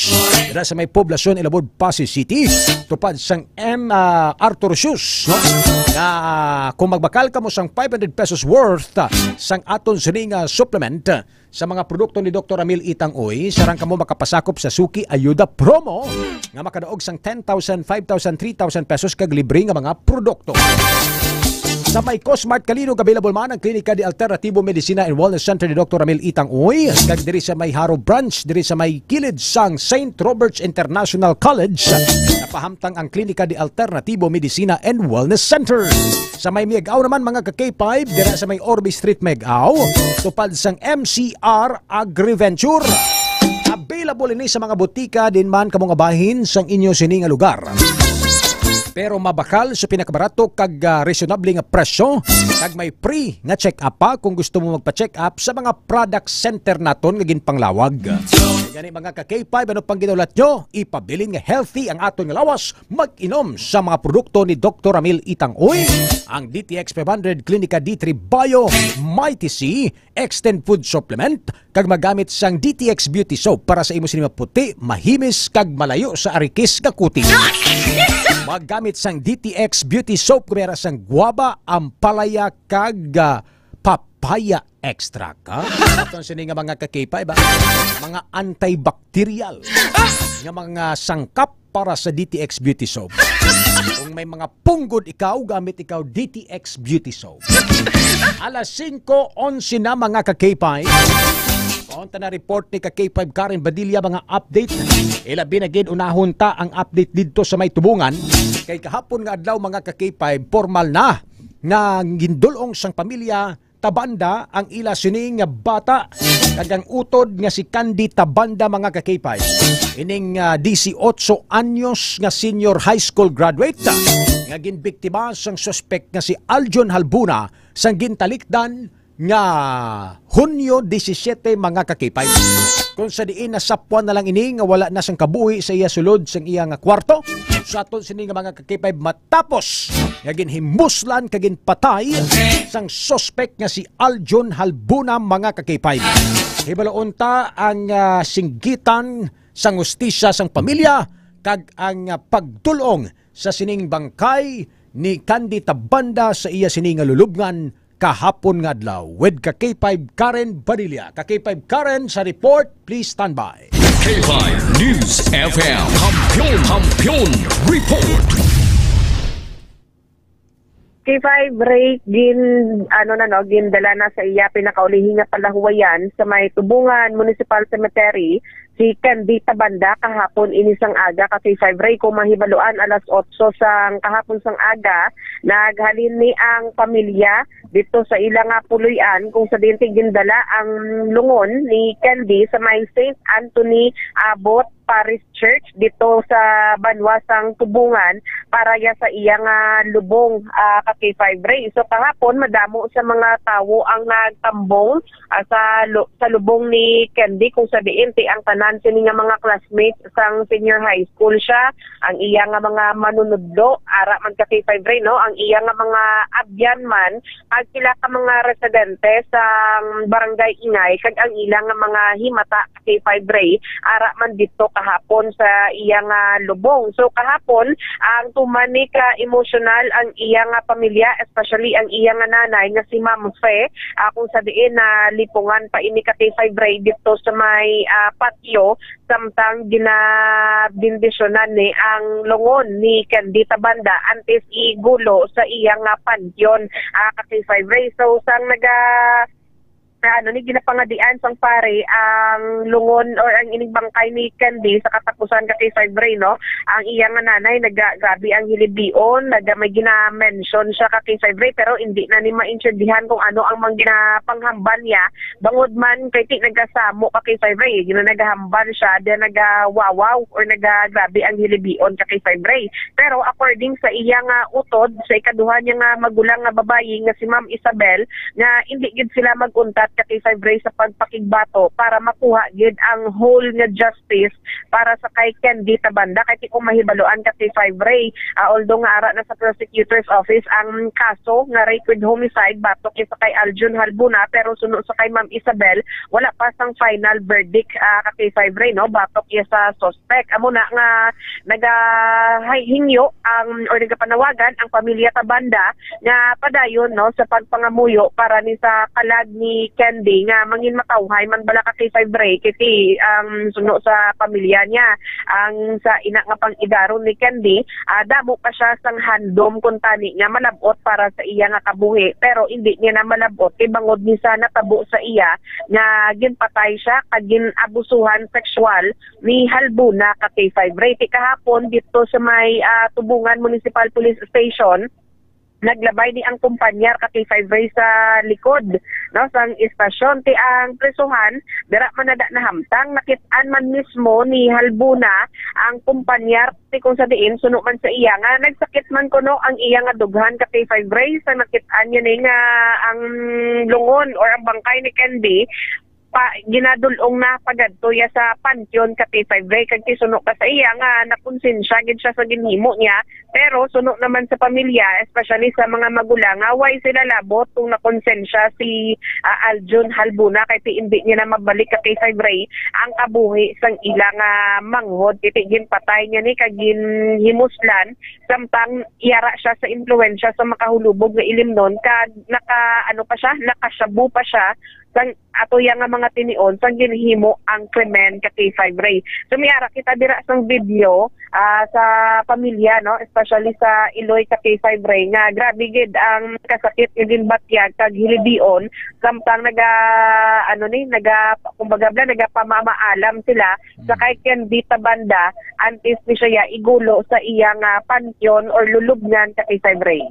dira sa may Poblacion Ilabod, Passi City, tupad sang M, ah, Arthur Shoes, no? Nga kung magbakal kamo sang five hundred pesos worth, ah, sang aton sining, ah, supplement, ah, sa mga produkto ni Doktor Ramil Itang Uy, sarang kamo makapasakop sa Suki Ayuda Promo nga makadaog sang ten thousand, five thousand, three thousand pesos kag libre nga mga produkto. Sa may Cosmart Calinog, available man ang Klinika de Alternativo Medicina and Wellness Center ni Doktor Ramil Itang Uy, kag diri sa may Jaro Branch, diri sa may kilid sang Saint Robert's International College, napahamtang ang Klinika de Alternativo Medicina and Wellness Center. Sa may Miag-ao naman, mga ka-K five, dira sa may Orbe Street, Miag-ao, tupad sang M C R Agriventure. Available ini sa mga botika din man kamo nga bahin sang inyo sini nga lugar. Pero mabakal sa pinakabarato kag, ah, reasonable nga presyo, kag may free nga check-up pa kung gusto mo magpa-check-up sa mga product center naton nga ginpanglawag. Gani, mga ka-K five, ano pang ginahulat nyo? Ipabilin nga healthy ang aton nga lawas, mag-inom sa mga produkto ni Doktor Ramil Itang Uy, ang D T X five hundred Klinika D three Bio, Mighty C, Extend Food Supplement, kag magamit sang D T X Beauty Soap para sa imo sini maputi, mahimis, kag malayo sa arikis nga kutis. Magamit sang D T X Beauty Soap, gumera sang guwaba, ampalaya, kag, ah, papaya extract, ha? Aton sini nga mga ka-K five, ha? Mga antibacterial nga mga sangkap para sa D T X Beauty Soap. Kung may mga punggod ikaw, gamit ikaw D T X Beauty Soap. Alas singko onse na, mga ka-K five. Paunta na report ni ka-K five Karen Badilla, mga update. Ilabi na gid unahon ta ang update didto sa may Tubungan. Kay kahapon nga adlaw, mga ka-K five, formal na nga gindul-ong sang pamilya Tabanda ang ila sini nga bata, kag ang utod nga si Candy Tabanda, mga ka-K five. Ining, ah, dieciocho anyos nga senior high school graduate, ah, nga ginbiktima sang suspek nga si Aljon Halbuna sang gintalikdan nga Hunyo disisiete, mga ka-K five. Kung sa diin nasapwan na lang ini nga wala na sang kabuhi sa iya sulod sang iya nga kwarto, sa aton sini nga mga ka-K five, matapos nga ginhimuslan kag ginpatay sang suspek nga si Aljon Halbuna, mga ka-K five. Hibaloon ta ang, ah, singgitan sang hustisya sang pamilya kag ang, ah, pagdul-ong sa sining bangkay ni Candy Tabanda sa iya sini nga lulubngan kahapon nga adlaw. With ka K five Karen Badilla. Ka K five Karen sa report, please stand by. K five News F M. Kampiyon, Kampiyon Report. K five Ray, gin, ano na, no, gindala na sa iya pinakaulihi nga palahuwayan sa may Tubungan Municipal Cemetery si Candy Tabanda kahapon ini sang aga, ka K five Ray. Kung mahibaluan, alas otso sang kahapon sang aga, naghalin ni ang pamilya dito sa ila nga puloy-an, kung sa diin gindala ang lungon ni Candy sa may Saint Anthony Abbot Parish Church dito sa banwa sang Tubungan para ya sa iya nga lubong, ah, ka K five Ray. So kahapon, madamo sa mga tawo ang nagtambong, ah, sa lu-, sa lubong ni Candy, kung sa diin ti ang tanan sini nga mga classmates sang senior high school siya, ang iya nga mga manunudlo, ara man ka K five Ray, no, ang iya nga mga abyan man, ag pila ka mga residente sa barangay Ingay, kag ang ila nga mga himata ka K five Ray, ara man dito kahapon sa iya nga lubong. So kahapon, ang tuman ni ka emotional ang iya nga pamilya, especially ang iya nga nanay nga si Ma'am Fe, ah, kung sa diin na lipungan pa ini ka K five Ray dito sa may, ah, patio, samtang ginabindisyonan ni ang lungon ni Candy Tabanda antes igulo sa iya nga panteon, ah, ka K five Ray. So, sang naga-, na ano ni, ginapangadian sang pare ang lungon or ang ining bangkay ni Candy sa katapusan ka K five Ray, no? Ang iya nga nanay, naga-, grabe ang hilibion, naga-, may gina-mention siya ka K five Ray, pero hindi na ni maintindihan kung ano ang mang ginapanghambal niya. Bangod man kay ti nagasamo ka K five Ray, gina-, nagahambal siya, then nagawawaw or nagagrabe ang hilibion ka K five Ray. Pero according sa iya nga utod, sa ikaduha niya nga magulang nga babayi nga si Ma'am Isabel, nga hindi gid sila mag-untat ka K five Ray, sa pagpakigbato para makuha gid ang whole nga justice para sa kay Candy Tabanda. Kay ti kung mahibaluan ka K five Ray, ah, although nga ara na sa prosecutor's office ang kaso nga rape with homicide batok sa kay Aljun Halbuna, pero suno sa kay Ma'am Isabel, wala pa sang final verdict, ah, ka K five Ray, no, batok sa suspect. Amo na nga nagahingyo ang, or nagapanawagan ang pamilya Tabanda nga padayon, no, sa pagpangamuyo para ni sa kalag ni Candy nga mangin matawhay man bala ka K five Ray, kay ti ang suno sa pamilya niya, ang sa ina nga pang-idaron ni Candy, ah, damo pa siya sang handom kuntani nga malab-ot para sa iya nga kabuhi, pero indi niya na malab-ot kay bangod ni sa natabo sa iya nga ginpatay siya kag gin-abusuhan sexual ni Halbuna ka K five Ray. Ti kahapon dito sa may, ah, Tubungan Municipal Police Station, naglabay ni ang kumpanyar ka K five Ray sa likod, no, sang istasyon. Ti ang presohan, dira man nada nahamtang, nakit-an man mismo ni Halbuna ang kumpanyar, ti kung sa diin, suno man sa iya nga nagsakit man kuno ang iya nga dughan ka K five Ray sa nakit-an niya ni nga ang lungon or ang bangkay ni Candy pa, ginadul-ong na pagadto ya sa panteon ka K five Ray, kag ti suno ka sa iya nga nakonsensya gid siya sa ginhimo niya, pero suno naman sa pamilya, especially sa mga magulang, nga way sila labot kung nakonsensya si, ah, Aljun Halbuna, kay ti indi niya na mabalik ka K five Ray ang kabuhi sang ila nga manghod, kay ti ginpatay niya ni kag ginhimuslan, samtang yara siya sa impluwensya sa makahulubog nga ilimnon, kag naka, ano pa siya, nakashabu pa siya sang ato ya nga mga tinion sang ginhimo ang krimen ka K five Ray. So, may ara kita dira sang video, ah, sa pamilya, no, especially sa Iloy ka K five Ray, nga grabe gid ang kasakit nga ginbatyag kag hilidion, samtang naga, ano ni, naga, kumbaga bala, nagapamamaalam sila sa kay Candy Tabanda antes ni siya ya igulo sa iya nga panteon or lulubngan ka K five Ray.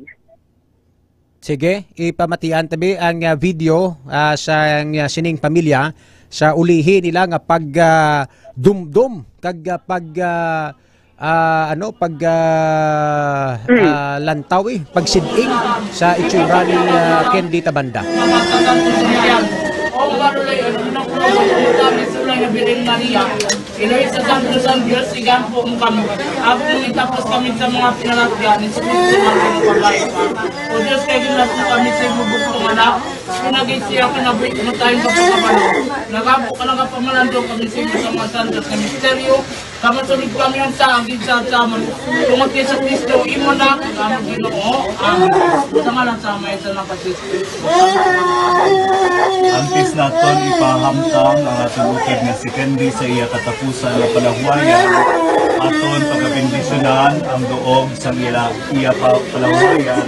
Sige, ipamatian tabi ang, ah, video, ah, sa, ah, sining pamilya sa ulihi nila nga pag, ah, dumdum kag, ah, pag, ah, ah, ano, pag, ah, ah, lantaw, eh, pagsiding sa itsura ni, ah, Candy Tabanda. Iloy sa Santo San Dios, igampo mo kami. Ako nagtapos kami sa mga pinalagyan ni Kristo nga mga pagay. O Diyos, kay ginlaso kami sa imong bugtong anak, pinagay siya kanabuhi, kamatayon, kapagkabalo. Nagabo ka, nagapamalandong kami sa imong mga sandal sa misteryo. Kamasunod kami ang saagid sa saman. Tungod kay sa Kristo, imo na, kamo Ginoo. Amen. Sa ngalan sa Amay, sa Anak, kag sa Espiritu. Antes naton ipahamtang ang aton utod nga si Candy sa iya katapusan nga palahuwayan, aton pagabendisyonan ang duog sang ila iya pa palahuwayan,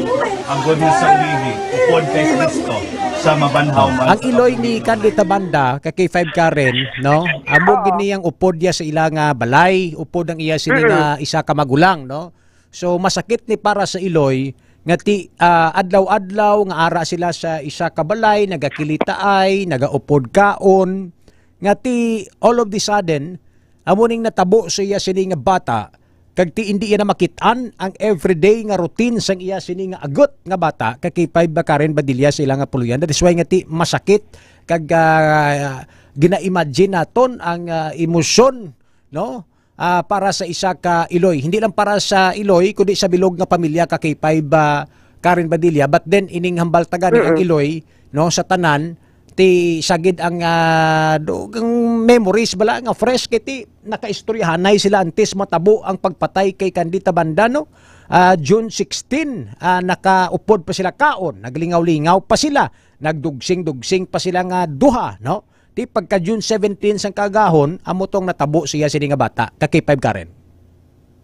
agod nga sa ulihi, upod kay Kristo, sa mabanhaw man. Ang sa iloy ni kabuhi. Candy Tabanda, ka K five Karen, no? Amo gid niyang upod ya sa ila nga balay, upod ang iya sini nga isa ka magulang, no? So, masakit ni para sa iloy nga ti, ah, adlaw-adlaw nga ara sila sa isa ka balay, nagakilitaay, nagaupod kaon, nga ti all of the sudden, amo ning natabo sa iya sini nga bata, kag ti indi iya na makit-an ang everyday nga routine sang iya sini nga agot nga bata, ka K five ba Karen Badilla sa ila nga puloy-an. That is why nga ti masakit kag, ah, gina-imagine naton ang, ah, emosyon, no? Ah, para sa isa ka iloy. Hindi lang para sa iloy, kundi sa bilog nga pamilya ka K five, ah, Karen Badilla. But then, ining hambal ta gani ang iloy, no, sa tanan, ti sagid ang, ah, dugang memories bala nga fresh kay ti nakaistoryahanay sila antes matabo ang pagpatay kay Candy Tabanda, no? Ah, June sixteen, ah, nakaupod pa sila kaon, naglingaw-lingaw pa sila, nagdugsing-dugsing pa sila nga duha, no? Ti pagka June seventeen sang kaagahon, amo tong natabo siya sini nga bata, ka K five Karen.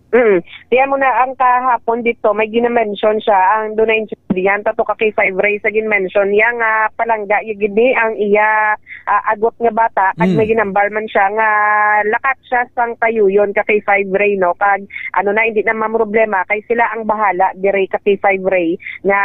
Mm. Tiyan mo na ang kahapon dito, may ginamention siya, ang dunay intindihan, tato ka K five Ray sa ginmention niya nga palangga ya gid ni ang iya, ah, agot nga bata, kag Mm. may ginambal man siya nga lakat siya sang kayuyon ka K five Ray, no? Kag ano na, hindi na mamroblema, kay sila ang bahala dire ka K five Ray nga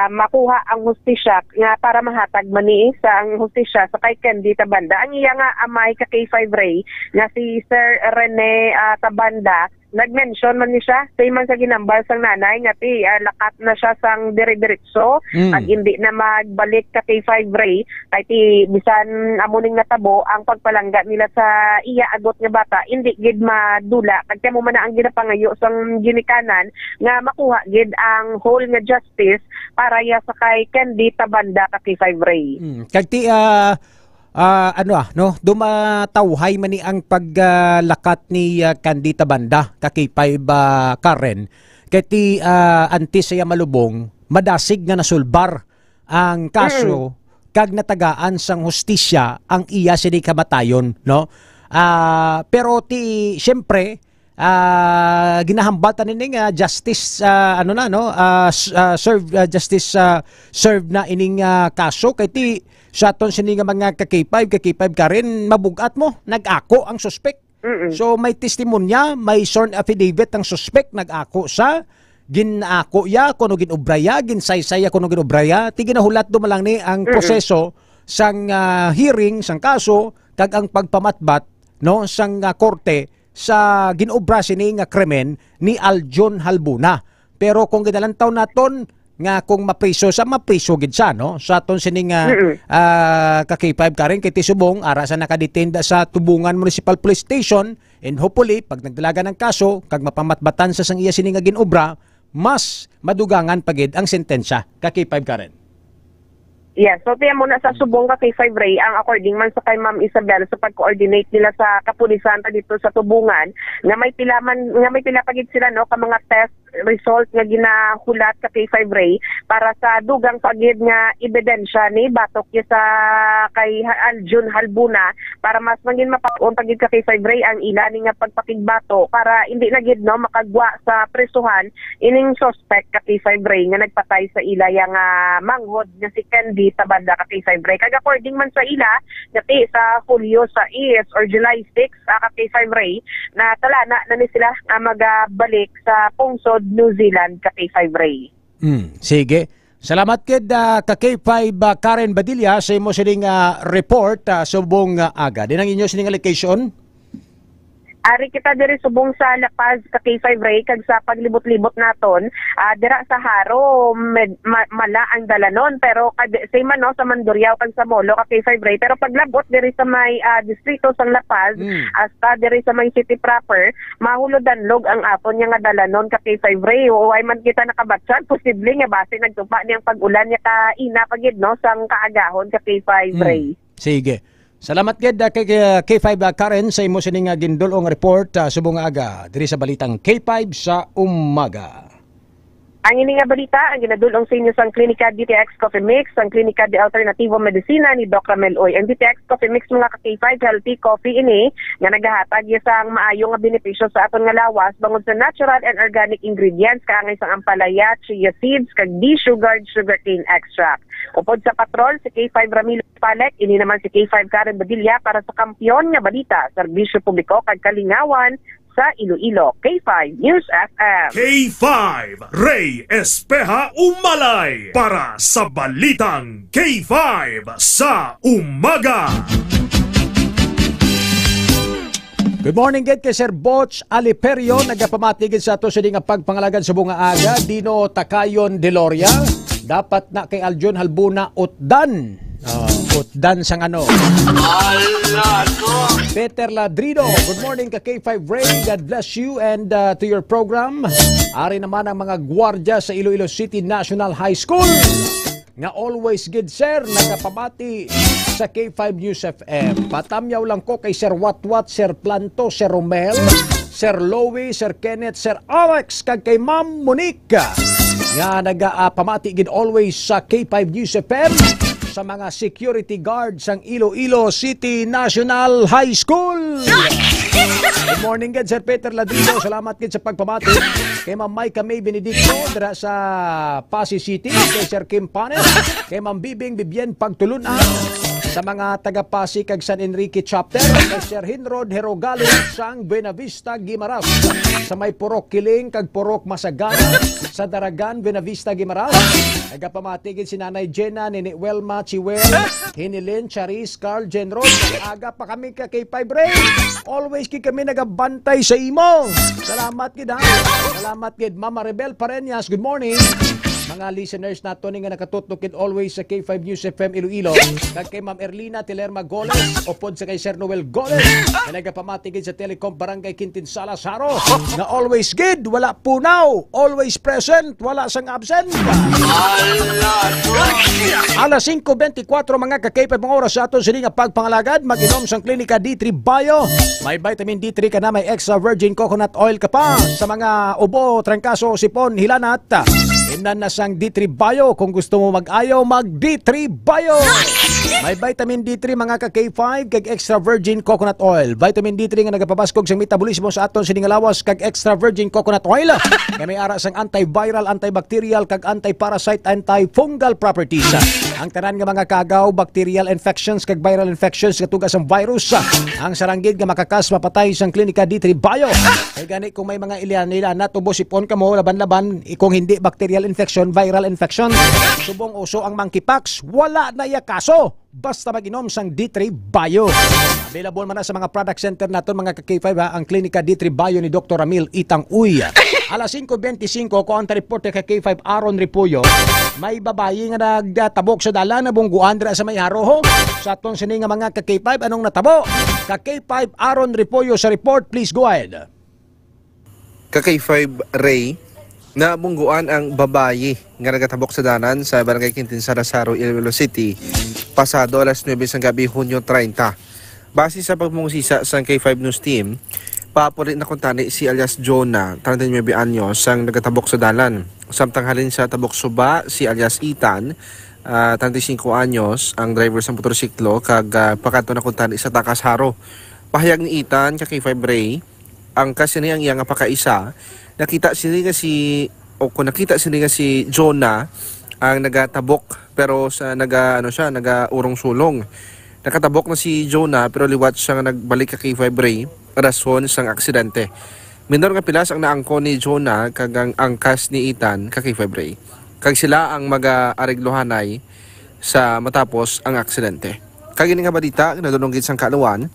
makuha ang hustisya nga para mahatag man ni sa ang hustisya sa kay Candy Tabanda. Ang iya nga amay ka K five Ray nga si Sir Rene, ah, Tabanda, Nag-mention man ni siya, same man sa ginambal sang nanay nga ti, ah, lakat na siya sang dire-diretso, Mm. ag hindi na magbalik ka K five Ray, kay ti bisan amo ning natabo ang pagpalangga nila sa iya agot nga bata, hindi gid madula. Kag kamo man na ang ginapangayo sang ginikanan nga makuha gid ang whole nga justice para ya sa kay Candy Tabanda ka K five Ray. Mm. Kag ti, ah, ah, ano, ah, no, dumatawhay man ni ang paglakat ni, ah, Candy Tabanda ka K five, ah, Karen. Kay ti, ah, antes siya malubong, madasig nga nasulbar ang kaso Mm. kag natagaan sang hustisya ang iya sini kamatayon, no? Ah, pero ti, siyempre, ah, ginahambal ta nini nga justice, ah, ano na, no? Ah, s-, ah, serve, ah, justice, ah, serve na ining, ah, kaso. Kay ti, sa aton sini nga mga ka K five, ka K five Karen, mabugat mo, nag-ako ang suspek. Mm-mm. So, may testimonya, may sworn affidavit ang suspek, nag-ako sa, gin-ako ya, kuno gin-obra ya, ginsaysay ya, kuno gin-obra ya. Ti ginahulat dumalang ni ang Mm-mm. proseso sang, ah, hearing, sang kaso, kag ang pagpamatbat, no, sang, ah, korte sa gin-obra sini nga krimen ni Aljon Halbuna. Pero kung ginalantaw naton nga kung mapriso sa, mapriso gid sa, no? Sa aton sini nga, Mm-mm. ah, ka K five Karen, kay ti subong, ara sa nakadetain sa Tubungan Municipal Police Station, and hopefully, pag nagdalagan ang kaso, kag mapamatbatan sa sang iya sini nga gin-obra, mas madugangan pa gid ang sentensya, ka K five Karen. Yes, so tiyan mo na sa subong ka K five Ray, ang according man sa kay Ma'am Isabel sa pag-coordinate nila sa kapulisan ta dito sa Tubungan, nga may pila man, nga may pila pa gid sila, no, ka mga test result nga ginahulat ka K five Ray para sa dugang pa gid nga ebidensya ni batok ya sa kay Ha-, Aljun Halbuna para mas mangin mapakon pa gid ka K five Ray ang ila ni nga pagpakigbato para hindi na gid, no, makagwa sa prisuhan ining suspect ka K five Ray nga nagpatay sa ila ya nga manghod nga si Candy Tabanda ka K five Ray. Kag according man sa ila, nga ti sa Hulyo sais or July six, ah, ka K five Ray, na talana na ni sila nga magabalik sa pungsod New Zealand ka K five Ray. Hmm, sige. Salamat gid, ah, ka K five, ah, Karen Badilla sa imo sining, ah, report, ah, subong, ah, aga. Din ang inyo sining location? Ari kita diri subong sa La Paz ka K five Ray, kag sa paglibot-libot naton, ah, dira sa Jaro, med-, ma-, mala ang dalanon, pero kad-, same man, no, sa Mandurriao kag sa Molo ka K five Ray, pero paglabot diri sa may, ah, distrito sang La Paz, Mm. hasta diri sa may city proper, mahulodanlog ang aton nga, nga dalanon ka K five Ray. Way man kita nakabatyan, posible nga basi nagtupa ni ang pag-ulan nga kaina pa gid, no, sang kaagahon ka K five Mm. Ray. Sige. Salamat gid, ah, kay, kay K five, ah, Karen, sa imo sining, ah, gindul-ong report, ah, subong nga aga diri sa balitang K five sa umaga. Ang ini nga balita ang ginadul-ong sa inyo sang Klinika D T X Coffee Mix, ang Klinika de Alternativo Medicina ni Doc Ramel Uy. Ang D T X Coffee Mix, mga ka K five, healthy coffee ini nga nagahatag ya sang maayo nga benepisyo sa aton nga lawas bangod sa natural and organic ingredients kaangay sang ampalaya, chia seeds, kag desugared sugarcane extract. Upod sa patrol, si K five Ramil Palek, ini naman si K five Karen Badilla para sa Kampiyon nga Balita, Serbisyo Publiko kag Kalingawan sa Iloilo, K five News F M. K five, Ray Espeha Umalay para sa Balitang K five sa Umaga. Good morning gid kay Sir Botch Aliperio, nagapamati gid sa ato sini nga pagpangalagan subong nga aga. Dino Takayon Deloria, dapat na kay Aljun Halbuna utdan. Ah, utdan sang ano. Ala ko! Peter Ladrido, good morning ka K five Ray. God bless you and, uh, to your program. Ari naman ang mga gwardya sa Iloilo City National High School nga always gid, sir, nagapamati sa K five News F M. Patamyaw lang ko kay Sir Watwat, Sir Planto, Sir Romel, Sir Louie, Sir Kenneth, Sir Alex, kag kay Ma'am Monique nga naga, ah, pamati gid always sa K five News F M, sa mga security guard sang Iloilo City National High School. Good morning gid, Sir Peter Ladino. Salamat gid sa pagpamati. Kay Ma'am Micah May Benedicto dira sa Passi City, kay Sir Kim Panes, kay Ma'am Bibing Bibien Pagtulunan, Sa mga taga Pasig kag San Enrique Chapter, kay Sir Hinrod Herogalo sang Buenavista, Guimaras. Sa may Purok Kiling kag Purok Masagana, sa Daragan, Buenavista, Guimaras. Nagapamati gid si Nanay Jenna, Nini Welma, Chiwel, Hinilin, Charis, Carl, Jenrod. Aga pa kami ka K five Ray. Always gid kami nagabantay sa imo. Salamat gid, ha. Salamat gid, Mama Rebel Pareñas. Good morning. Mga listeners nato ni nga nakatutok gid always sa K five News F M Iloilo. Kag kay Ma'am Erlina Tilerma Goles, upod sa kay Sir Noel Goles, nga nagapamati gid sa Telecom Barangay Quintin Salas, Jaro, nga always gid, wala punaw, always present, wala sang absent. Alas singko bentikwatro, mga ka-K five, mga oras sa aton sini nga pagpangalagad, mag-inom sang Klinika D three Bio. May vitamin D three ka na, may extra virgin coconut oil ka pa. Sa mga ubo, trangkaso, sipon, hilanat, imnan na sang D three Bio. Kung gusto mo mag-ayo, mag D three Bio. May vitamin D three, mga ka-K five, kag extra virgin coconut oil. Vitamin D three nga nagapabaskog sang metabolismo sa aton sini nga lawas, kag extra virgin coconut oil nga may ara sang antiviral, antibacterial, kag antiparasite, antifungal properties. Ang tanan nga mga kagaw, bacterial infections, kag viral infections nga tuga sang virus, ang sarang gid nga makakas mapatay sang Klinika D three Bio. Kay gani kung may mga ilian nila natubo sipon kamo, laban-laban, kung hindi bacterial infection, viral infection, subong uso ang monkeypox, wala na iya kaso. Basta mag-inom sang D three Bio. Available man na sa mga product center naton, mga ka-K five, ha, ang Klinika D three Bio ni Doktor Ramil Itang Uy. Alas singko bentisinko, ako ang reporter ka K five Aaron Repollo. May babayi nga nagtabok sa dalan, nabungguan dira sa may Jaro. Sa aton sini nga mga ka-K five, anong natabo? Ka K five Aaron Repollo sa report, please go ahead. Ka K five Ray, nabungguan ang babayi nga nagatabok sa dalan sa Barangay Quintin Salas, Jaro, Iloilo City, pasado alas nuebe sang gabi, Hunyo treinta. Base sa pagpangusisa sang K five News Team, papuli na kuntani si alias Jonah, treinta y nuebe anyos, ang nagatabok sa dalan. Samtang halin sa Tabok Suba, si alias Ethan, ah, treinta y cinco anyos, ang driver sang motorsiklo, kag, ah, pakadto na kuntani sa Takas, Jaro. Pahayag ni Ethan ka K five Ray, ang kasini ang iya nga pakaisa, nakita sini nga si, o kung nakita sini nga si Jonah ang nagatabok, pero sa naga, ano siya, nagaurong-sulong. Nakatabok na si Jonah, pero liwat siya nga nagbalik ka K five Ray, rason sang aksidente. Minor nga pilas ang naangkon ni Jonah kag ang angkas ni Ethan ka K five Ray. Kag sila ang mag-aareglohanay sa matapos ang aksidente. Kag ini nga balita, nadulong gid sang kaaluan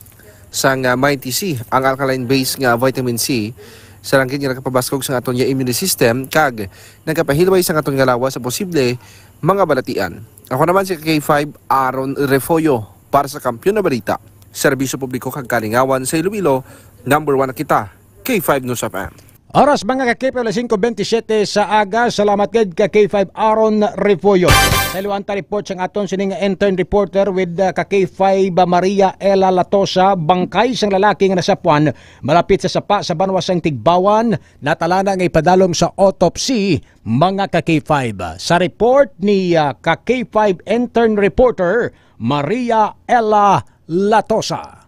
sang, ah, Mighty C, ang alkaline base nga vitamin C, sa ranggit nga nakapabaskog sa aton nga immune system, kag nagapahilway sa aton nga lawas sa posible mga balatian. Ako naman si K five Aaron Refollo para sa Kampiyon na Balita, Serbisyo Publiko kag Kalingawan sa Iloilo, number one na kita, K five News F M. Oras, mga ka-K P L, alas singko bentisiete sa aga. Salamat gid ka K five Aaron Refollo. Nailuan ta report sang aton sining intern reporter with, uh, ka K five Maria Ella Latosa, bangkay sang lalaki nga nasapuan malapit sa sapa sa banwa sang Tigbawan, natalana nga ipadalom sa autopsy, mga ka K five. Sa report ni, uh, ka K five intern reporter Maria Ella Latosa.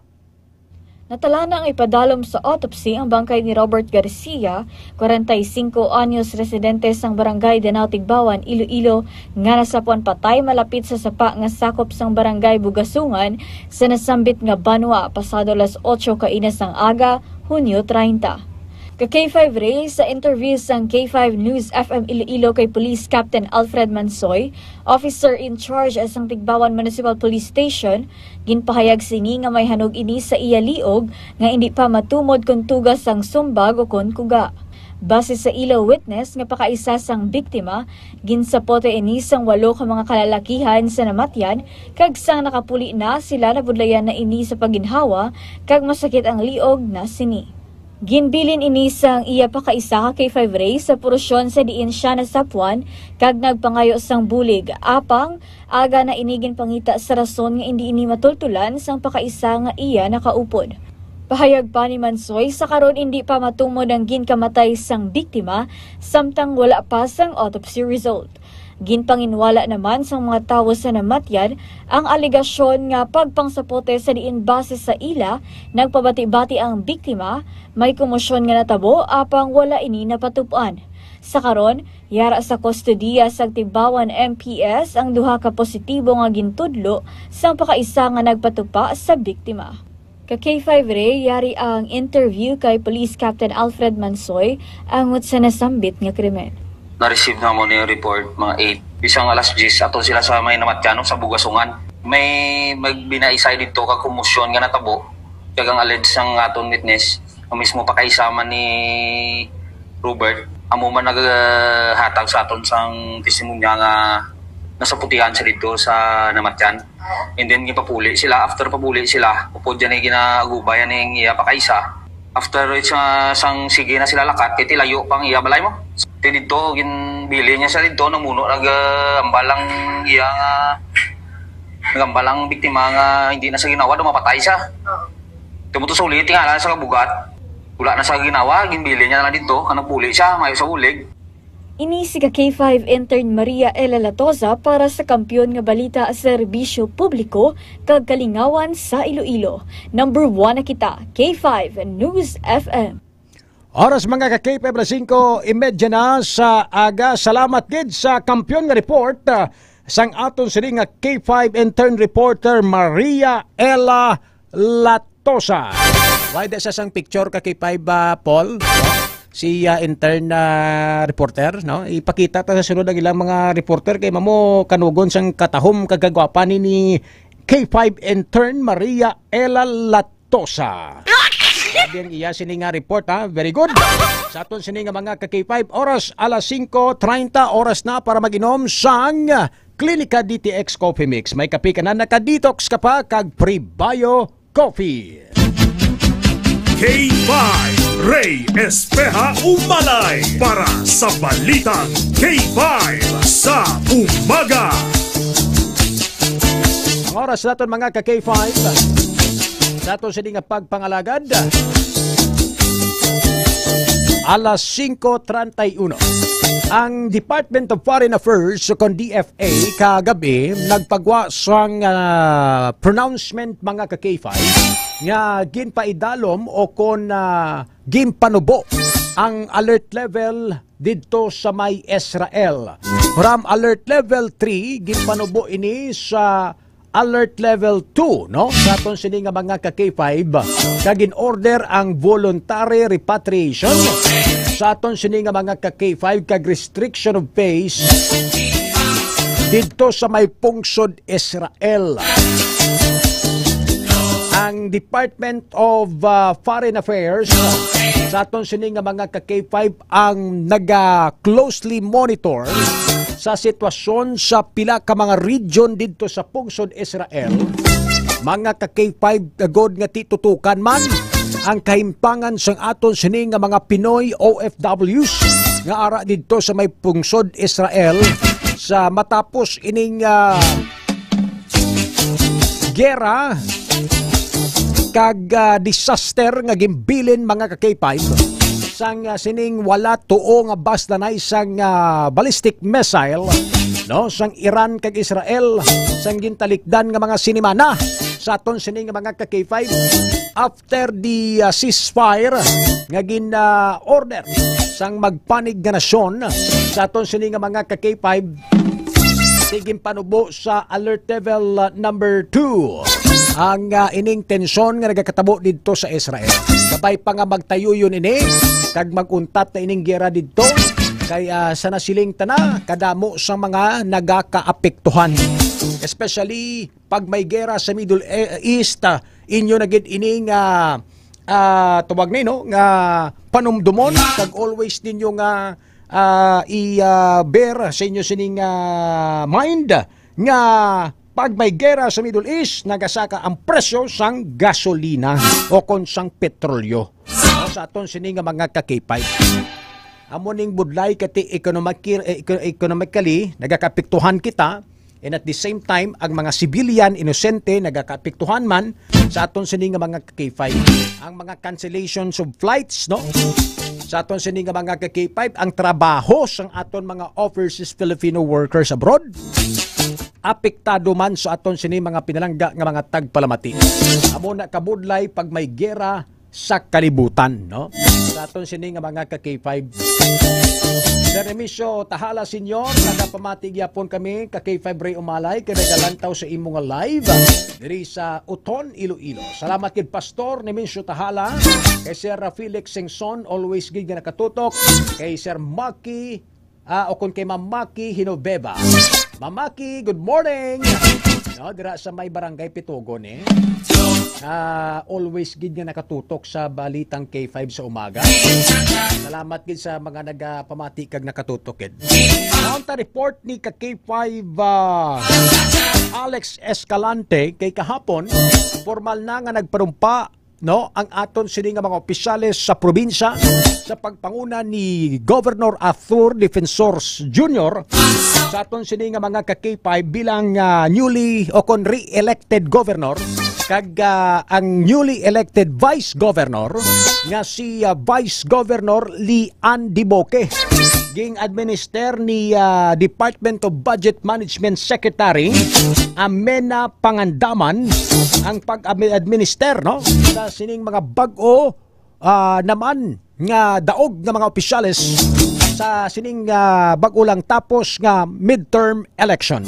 Natalana nga ipadalom sa autopsy ang bangkay ni Robert Garcia, kwarenta y singko anyos, residente sang Barangay Danao Tigbawan, Iloilo, nga nasapuan patay malapit sa sapa nga sakop sang Barangay Bugasungan sa nasambit nga banwa pasado alas otso kaina sang aga, Hunyo treinta. Ka K five Ray, sa interview sang K five News F M Iloilo kay Police Captain Alfred Mansoy, Officer in Charge sang Tigbawan Municipal Police Station, ginpahayag sini nga may hanog ini sa iya liog nga indi pa matumod kon tuga sang sumbag o kon kuga. Base sa ila witness nga pakaisa sang biktima, ginsapote ini sang walo ka mga kalalakihan sa namatyan, kag sang nakapuli na sila, nabudlayan na ini sa pagginhawa kag masakit ang liog na sini. Ginbilin ini sang iya pakaisa ka K five Ray sa porosyon sa diin sia nasapuan kag nagpangayo sang bulig, apang aga na ini ginpangita sa rason nga indi ini matultulan sang pakaisa nga iya nakaupod. Pahayag pa ni Mansoy, sa karon indi pa matumod ang ginkamatay sang biktima samtang wala pa sang autopsy result. Ginpanginwala naman sang mga tawo sa namatyan ang alegasyon nga pagpangsapote sa diin base sa ila nagpabati-bati ang biktima, may komosyon nga natabo apang wala ini napatub-an. Sa karon, yara sa kustodiya sang Tibawan M P S ang duha ka positibo nga gintudlo sang pakaisa nga nagpatupa sa biktima. Ka K five Ray, yari ang interview kay Police Captain Alfred Mansoy angot sa nasambit nga krimen. Na-receive na mo ni report mga eight. Bisang alas diyes, ato sila sa may namatyan, no, sa Bugasungan. May magbinaisay dito ka kumusyon nga natabo. Kag ang alleged sang aton witness, ang mismo pakaisa man ni Robert, amo man naghatag sa aton sang testimonya nga nasaputihan siya dito sa namatyan. And then, gipapuli sila. After papuli sila, upod yan ay ginagubay yan yung iya pakaisa. After sa sang sige na sila lakat, kay tilayo pang iya balay mo. Ti dito, ginbili niya siya dito, namuno nag uh, ambalang iya nga nagambalang biktima nga hindi na sa ginawa, daw mapatay siya. Tumuto sa ulit, tingala sa kabugat. Wala na sa ginawa, ginbili niya na lang dito, kanang puli siya, mayo sa bulig. Ini si ka K five intern Maria Ella Latosa para sa Kampiyon nga Balita, Serbisyo Publiko kag Kalingawan sa Iloilo. Number one na kita, K five News F M. Oras mga ka K five alas singko imedya na sa aga. Salamat gid sa kampiyon nga report, ah, sang aton sini nga K five intern reporter Maria Ella Latosa. Why da sa sang picture ka K five, ah, Paul? Si ah, intern na reporter, no? Ipakita ta sa sunod ang ilang mga reporter kay mamo kanugon sang katahom kag kagwapa ni, ni K five intern Maria Ella Latosa. Grabe ang iya sini nga report, ha. Very good. Sa aton sini nga mga ka K five, oras alas singko treinta, oras na para mag-inom sang Klinika D T X Coffee Mix. May kape ka na, naka-detox ka pa, kag Prebio Coffee. K five Ray Espeha Umalay para sa Balitang K five sa Umaga. Ang oras naton mga ka K five, sa aton sini nga pagpangalagad, alas singko treinta y uno. Ang Department of Foreign Affairs, o kon D F A, kagabi nagpagwa sang ah, pronouncement mga ka K five nga ginpaidalom o kon ah, ginpanubo ang alert level didto sa may Israel. From alert level three, ginpanubo ini sa alert level two, no? Sa aton sini nga mga ka K five, kag in order ang voluntary repatriation sa aton sini nga mga ka K five kag restriction of phase didto sa may pungsod Israel. Ang Department of uh, Foreign Affairs sa aton sini nga mga ka K five ang naga closely monitor sa sitwasyon sa pila ka mga region didto sa pungsod Israel. Mga ka K five, kagod nga titutukan man ang kahimtangan sang aton sini nga mga Pinoy O F Ws nga ara didto sa may pungsod Israel sa matapos ining ah, gera kag ah, disaster nga gimbilin mga ka K five sang ah, sining wala tuo nga bastanay sang ah, ballistic missile, no, sang Iran kag Israel sang gintalikdan nga mga sinimana sa aton sini nga mga ka K five after the ah, ceasefire nga gin ah, order sang magpanig nga nasyon sa aton sini nga mga ka K five. Sige panubo sa alert level uh, number two ang uh, ining tensyon nga nagakatabo didto sa Israel. Kabay pa nga magtayuyon ini kag mag-untat na ining gera didto kay uh, sa nasiling tana kadamo sa mga nagakaapektuhan, especially pag may gera sa Middle E- East. Uh, inyo na gid ining uh, uh, tawag ni, no, nga panumdumon kag always ninyo nga ah, i-bear sa inyo sining ah, mind nga pag may gera sa Middle East, nagasaka ang presyo sang gasolina o kon sang petrolyo. No, sa aton sini nga mga ka-K five. Amo ning budlay kati economic, eh, eco- economically nagakapiktuhan kita, and at the same time ang mga civilian inosente nagakapiktuhan man sa aton sini nga mga ka-K five. Ang mga cancellations of flights, no? Sa aton sini nga mga ka-K five, ang trabaho sang aton mga overseas Filipino workers abroad apektado man sa aton sini mga pinalangga nga mga tagpalamati. Amo na kabudlay pag may gera sa kalibutan, no? sa aton sini nga mga ka K five. Sir Remesio Tahala Senior, nagapamati gyapon kami ka K five Ray Umalay kay nagalantaw sa imo nga live diri sa Uton, Iloilo. Salamat gid Pastor Remesio Tahala, kay Sir Felix Singson, always gid nga nakatutok, kay Sir Maki, ah, o kon kay Ma'am Maki Hinobeba. Ma'am Maki, good morning. No, dira sa may barangay Pitugon eh. Ah, always gid nga nakatutok sa balitang K five sa umaga. Salamat gid sa mga nagapamati kag nakatutok gid. Ang report ni ka K five, ah, Alex Escalante kay kahapon, formal na nga nagpanumpa, no, ang aton sini nga mga opisyales sa probinsya sa pagpanguna ni Governor Arthur Defensor Junior sa aton sini nga mga ka K five bilang, ah, newly o kon re-elected governor, kag, ah, ang newly elected vice governor nga si, ah, Vice Governor Lee Ann Diboque. Ging-administer ni, ah, Department of Budget Management Secretary Amena Pangandaman ang pag-administer, no, sa sining mga bag-o, ah, naman nga daog nga mga opisyales sa sining, ah, bag-o lang tapos nga midterm election.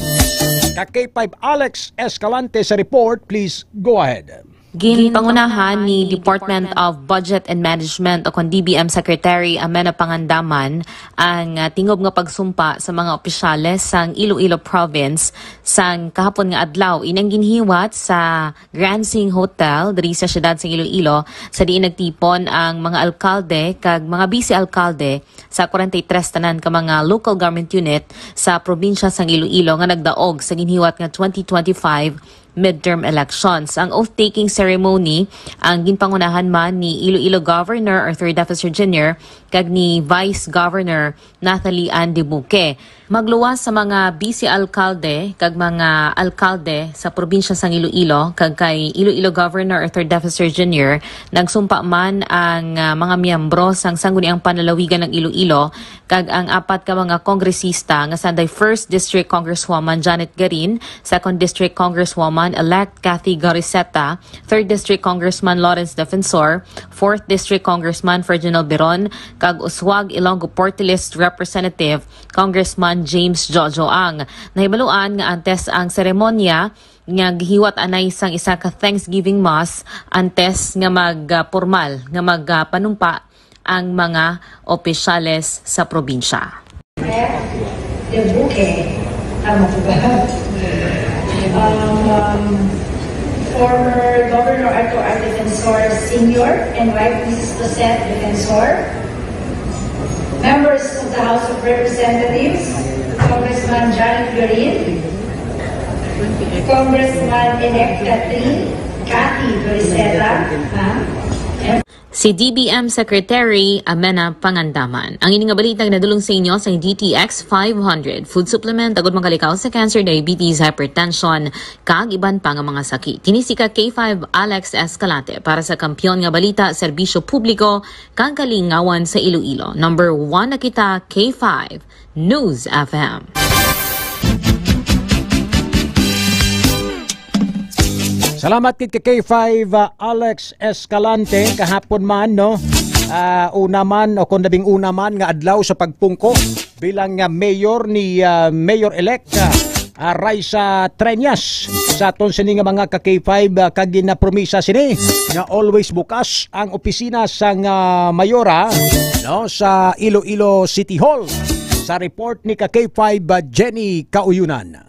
Ka K five Alex Escalante sa report, please go ahead. Ginpangunahan ni Department of Budget and Management o kon D B M Secretary Amena Pangandaman ang, ah, tingob nga pagsumpa sa mga opisyales sang Iloilo Province sang kahapon nga adlaw. Inang ginhiwat sa Grand Sing Hotel diri sa siyudad sang Iloilo, sa diin nagtipon ang mga alkalde kag mga vice-alkalde sa forty-three tanan ka mga local government unit sa probinsya sang Iloilo nga nagdaog sa ginhiwat nga twenty twenty-five midterm elections. Ang oath-taking ceremony ang ginpangunahan man ni Iloilo Governor Arthur Defensor Junior kag ni Vice Governor Nathalie Ann Dibuque. Magluwas sa mga vice-alkalde kag mga alkalde sa probinsya sang Iloilo kag kay Iloilo Governor Arthur Defensor Junior, nagsumpa man ang, ah, mga miyembro sang Sangguniang Panlalawigan ng Iloilo kag ang apat ka mga kongresista nga sanday First District Congresswoman Janet Garin, Second District Congresswoman-elect Cathy Gariceta, Third District Congressman Lawrence Defensor, Fourth District Congressman Ferdinand Biron, kag Usuag Ilonggo Party List Representative Congressman James Jojo Ang. Nahibaluan nga antes ang seremonya nga gihiwat anay sang isa ka Thanksgiving Mass antes nga magpormal nga magpanumpa ang mga opisyales sa probinsya. Dibuque. Tama po ba? Um, um, former Governor Arthur R. Defensor Senior and wife, Missus Cosette Defensor. Members of the House of Representatives, Congressman Janet Garin, Congressman-elect Catherine Cathy Gariceta, ha? Si D B M Secretary Amena Pangandaman. Ang ini nga balita ginadulong sa inyo sa D T X five hundred, food supplement agud makalikaw sa cancer, diabetes, hypertension, kag iban pa nga mga sakit. Kini si ka K five Alex Escalante para sa Kampiyon nga Balita, Serbisyo Publiko, kag Kalingawan sa Iloilo. Number one na kita, K five News F M. Salamat kay K five, ah, Alex Escalante. Kahapon man, no? Ah, una man o kung labing una man nga adlaw sa pagpungko bilang, ah, mayor ni, ah, Mayor-elect, ah, ah, Raisa Treñas sa aton sini nga mga ka K five, ah, kag ginapromisa sini nga always bukas ang opisina sang, ah, mayora, no, sa Iloilo City Hall. Sa report ni ka K five, ah, Jenny Kauyunan.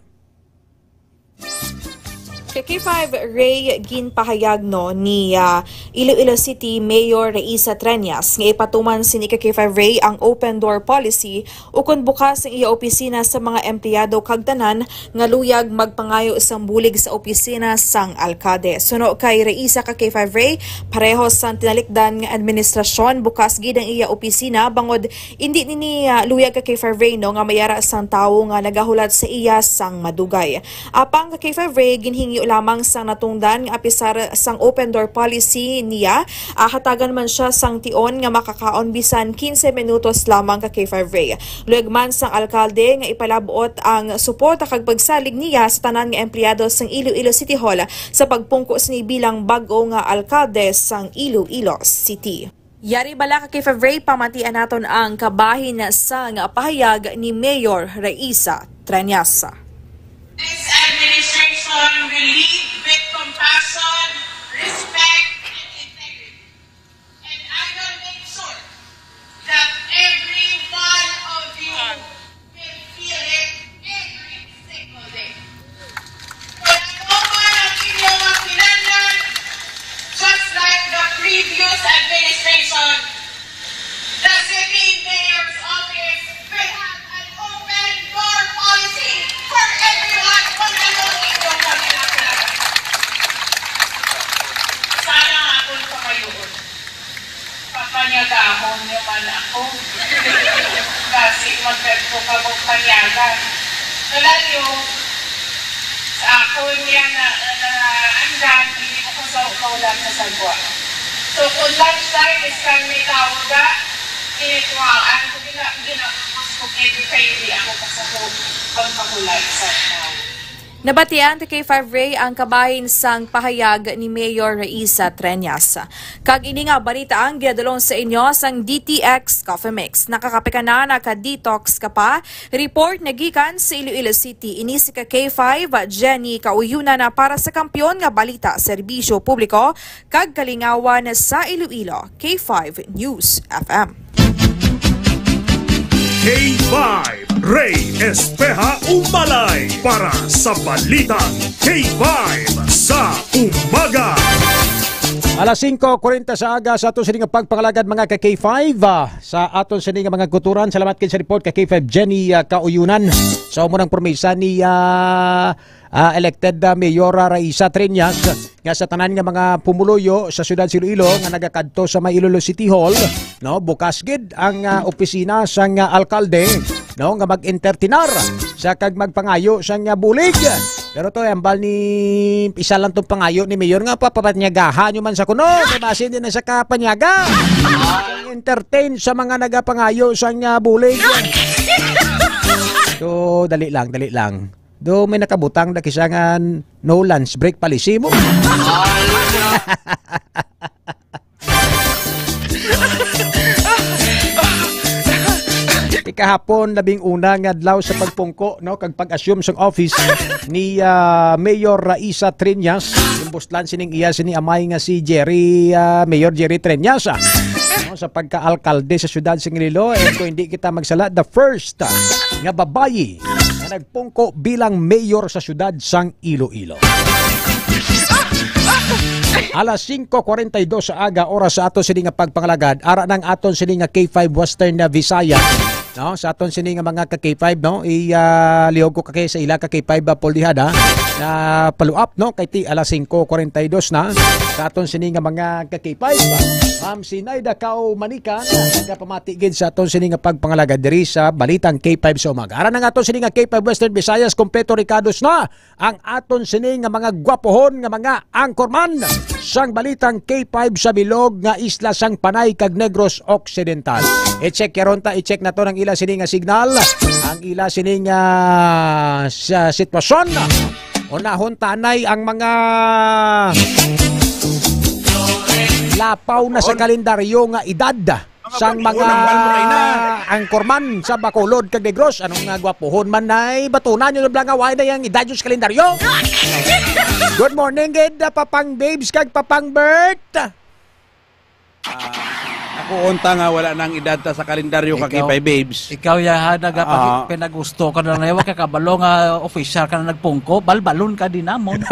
Ka K five Ray, ginpahayag, no, ni, ah, Iloilo City Mayor Raisa Treñas nga ipatuman sini ka K five Ray ang open door policy ukon bukas ang iya opisina sa mga empleyado kag tanan nga luyag magpangayo sang bulig sa opisina sang alkalde. Suno kay Raisa, ka K five Ray, pareho sang tinalikdan nga administrasyon, bukas gid ang iya opisina bangod indi nini, ah, luyag, ka K five Ray, no, nga mayara sang tawo nga nagahulat sa iya sang madugay. Apang, ka K five Ray, ginhingyo lamang sang natungdan nga apisar sang open door policy niya, ah, hatagan man sia sang tion nga makakaon bisan quince minutos lamang, ka K five Ray. Luyag man sang alkalde nga ipalab-ot ang suporta kag pagsalig niya sa tanan nga empleyado sang Iloilo City Hall sa pagpungko sini bilang bag-o nga alkalde sang Iloilo City. Yari bala ka K five Ray, pamatian naton ang kabahin sang pahayag ni Mayor Raisa Treñas. This administration will lead with compassion, respect, and integrity. And I will make sure that every one of you will feel it every single day. Kung ano man ang inyong mga kinahanglan, just like the previous administration, the city mayor's office will have an open door policy for everyone kung ano ang inyong mga kinahanglan. Sana nga akong pamayoon. Papanyagahon niyo man ako. Kasi magdagko ka mong panyaga. Wala niyo. Sa ako niya na, na, andyan, hindi ko kasaw-, kaulat sa sagwa. So, kung lunch time is kang may tawag ka, kinituwaan ko, gina-, ginaubos ko, kaya di kayo di ako kasako pagpakulay sa tao. Nabatian ta K five Ray ang kabahin sang pahayag ni Mayor Raisa Treñas. Kag ini nga balita ang ginadulong sa inyo sang D T X Coffee Mix. Nakakape ka na, naka-detox ka pa? Report na gikan sa Iloilo City. Ini si ka K five, Jenny Kauyunan na para sa Kampiyon nga Balita, Serbisyo Publiko, kag Kalingawan sa Iloilo, K five News F M. K five, Ray Espeha Umalay para sa Balitang K five sa Umaga. Alas singko kwarenta sa aga sa aton sini nga pagpangalagad, mga ka K five, ah, sa aton sini nga mga kutoran. Salamat kay sa report ka K five Jenny, ah, Kauyunan. Sa umunang promesa ni, ah, ah, elected, ah, Mayor, ah, Raisa Treñas nga sa tanan nga mga pumuluyo sa siyudad sa Iloilo nga nagakadto sa may Iloilo City Hall, no, bukas gid ang, ah, opisina sang, ah, alkalde, no, nga mag-entertainar sa kag magpangayo sang, ah, bulig. Pero to, ambal ni isa lang tong pangayo ni Mayor nga papapanyagahan nyo man sa kuno. Kay basin din na sa kapanyaga. Entertain sa mga nagapangayo sang, ah, bulig. So, dali lang, dali lang. Do may nakabutang na kisa nga no lunch break policy mo. Ikahapon, labing una nga adlaw sa pagpungko, no, kag pag-assume sang office ni, ah, Mayor Raisa Treñas. Imbuslan sining iya sini amay nga si Jerry, ah, Mayor Jerry Treñas, ah, no, sa pagka-alkalde sa siyudad sa Iloilo. And kung hindi kita magsala, the first, ah, nga babayi nga nagpungko bilang mayor sa siyudad sang Iloilo. Alas singko kwarenta y dos sa aga, oras sa ato sini nga pagpangalagad. Ara nang aton sini nga K five Western, ah, Visayas. No, sa aton sini nga mga ka K five, no, i, ah, lihog ko kay sa ila ka K five, ah, Paul Dihada, na paluap, no, kay ti alas singko kwarenta y dos na sa aton sini nga mga ka K five. Ma'am Sinaida Kao Manikan, nagapamati gid sa aton sini nga pagpangalagad diri sa Balitang K five sa umaga. Ara nang aton sini nga K five Western Visayas, kompleto rikados na ang aton sini nga mga gwapohon nga mga anchorman sang Balitang K five sa bilog nga isla sang Panay kag Negros Occidental. I-check karon ta, i-check nato ang ila sini nga signal, ang ila sini nga sa sitwasyon. Unahon ta anay ang mga lapaw na sa kalendaryo nga edad sang mga anchorman sa Bacolod kag Negros. Anong nga gwapuhon man ay batunan nyo na bala nga wala na yung edad nyo sa kalendaryo? Good morning, gid, ah, Papang Babes kag Papang Bert. Ah, ako unta nga wala nang edad ta sa kalendaryo ka Ikaw, Kipay Babes. Ikaw, yaha, nagapag-, Ah. pinagusto ka na lang, wa ka kabalo nga official ka na nagpungko, balbalon ka din namon.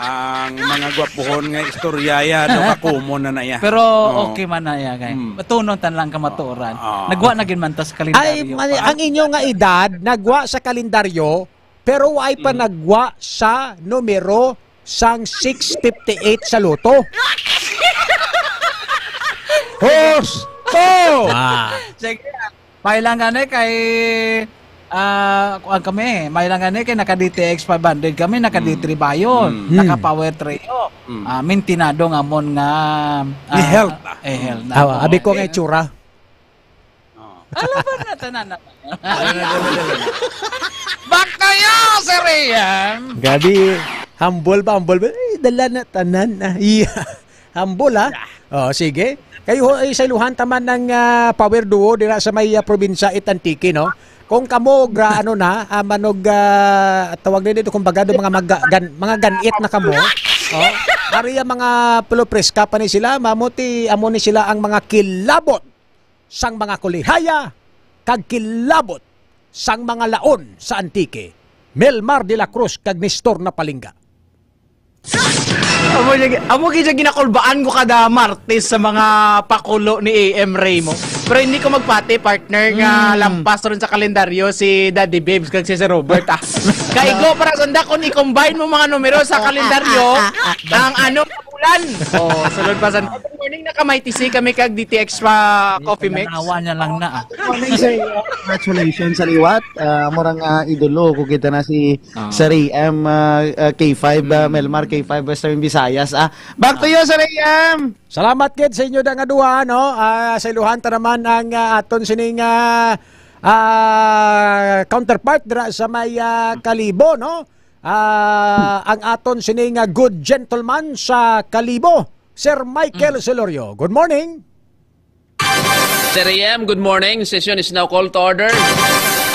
Ang mga gwapuhon nga istorya ya, no, kakumon na na ya. Pero Oo. okay man na ya, kay Mm. matunon tan lang kamatuoran. Ah. Nagwa na gid man ta sa Ay, kalendaryo mali, pa. ang inyo nga edad, nagwa sa kalendaryo, pero ay pa Mm. nagwa sa numero sang six fifty-eight sa loto. Husto! Ah. Sige. May lang gani kay, ah, kuwan kami, may lang gani kay naka D T X five hundred kami, naka Mm. D three Bayon, Mm. naka Power Trio. Mm. Ah, mintinado nga mon nga, Ni ah, health, ah. eh, health na Awa, ako. abi ko nga itsura. Oh. Ala ba na tanan na? Back to you, Sir Ian. Gabi, humble ba, humble ba? Eh, dala na tanan na. Iya. Humble, ha? Oh, sige. Kayo, eh, sa iluhan taman ng, ah, power duo dira sa may, ah, probinsya it Antique, no? Kung kamo gra ano na, ah, manog, ah, tawag na dito, kumbaga, do mga magga-, gan-, mga ganit na kamo. Oh, ari ang mga pulupreska pa ni sila, mamuti, amo ni sila ang mga kilabot sang mga kulihaya kag kilabot sang mga laon sa Antique. Melmar de la Cruz kag Nestor Napalingga. Amo gyud, amo gyud siya ginakulbaan ko kada Martes sa mga pakulo ni A M Remo. Pero hindi ko magpati, partner, nga Mm. lampas ron sa kalendaryo si Daddy Babes kag si Sir Robert, ah. Kaigo para sanda kung i-combine mo mga numero sa kalendaryo, ang ano, bulan. Oh, sulod pa sa Good morning, naka-Mighty C kami kag D T X pa Coffee Mix. Tanawa niya lang na, ah. Morning sa inyo. Congratulations sa liwat. Ah, murang, ah, idolo ko kita na si Ah. Sir A M, ah, ah, K five, ah, Mm. Melmar K five Western Visayas. Ah, back to Ah. you, Sir A M. Salamat gid sa inyo da nga duha, no? Ah, sa iluhan ta naman ang, ah, aton sining, ah, ah, counterpart dira sa may, ah, Kalibo, no? Ah, ang aton sining, ah, good gentleman sa Kalibo, Sir Michael Mm. Celorio. Good morning. Sir A M, good morning. Session is now called to order.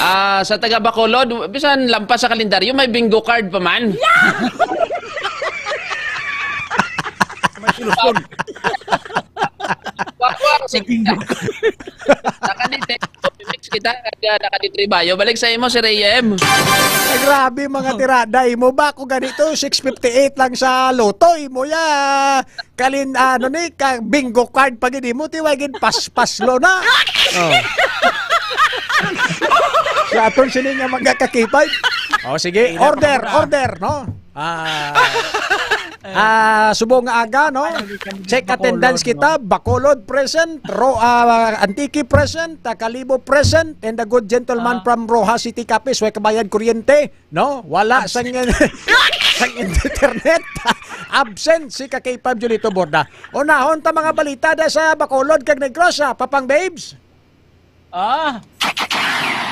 Ah, sa taga Bacolod, bisan lampas sa kalendaryo, may bingo card pa man. May solusyon. Wa-, wa-, sige. Sa bingo card. Nakadetect. Mix kita, kag, ah, nakaditribayo. Balik sa imo, Sir A M. Ay, grabe, mga tirada. Imo ba? Kung ganito, six fifty-eight lang sa loto. Imo ya. Kalin, ano ni, ka, bingo card pa gid imo, ti, wa gid paspaslo na. Oh. Sa aton sini nga mga kakipay. Oh, sige, order, order, no? Ah, ah, subong nga aga, no? Check attendance kita, Bacolod present, Ro-, ah, Antique present, ah, Kalibo present, and the good gentleman Ah. from Roxas City, Capiz, way kabayad kuryente. No? Wala sang, sang internet. Absent si ka K five Julito Borda. Unahon ta mga balita da sa Bacolod kag Negros, ah, Papang Babes. Ah.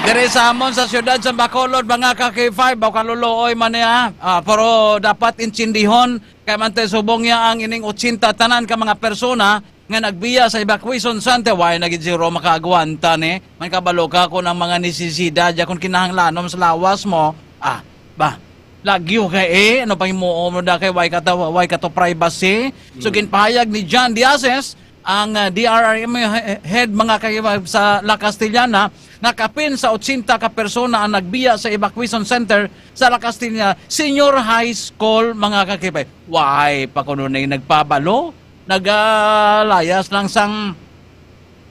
Diri sa amon sa siyudad sa Bacolod, mga ka K five, baw kaluluoy man niya. Ah, pero dapat intindihon, kay man tay subong niya ang ining otsenta tanan ka mga persona nga nagbiya sa evacuation center, way na gid siguro makaagwanta ni. Man kabalo ka kung ang mga nisisidad ya kung kinahanglanon sa lawas mo, ah, ba, lagyo kay, eh, ano pa himuon mo da kay way ka ta-, way ka to privacy? So, Mm. ginpahayag ni John Diases, ang, ah, D R R M he-, head mga kay sa La Castellana, nga kapin sa otsenta ka persona ang nagbiya sa evacuation center sa La Castellana Senior High School, mga kakipay. Way pa kuno ni nagpabalo. Nagalayas lang sang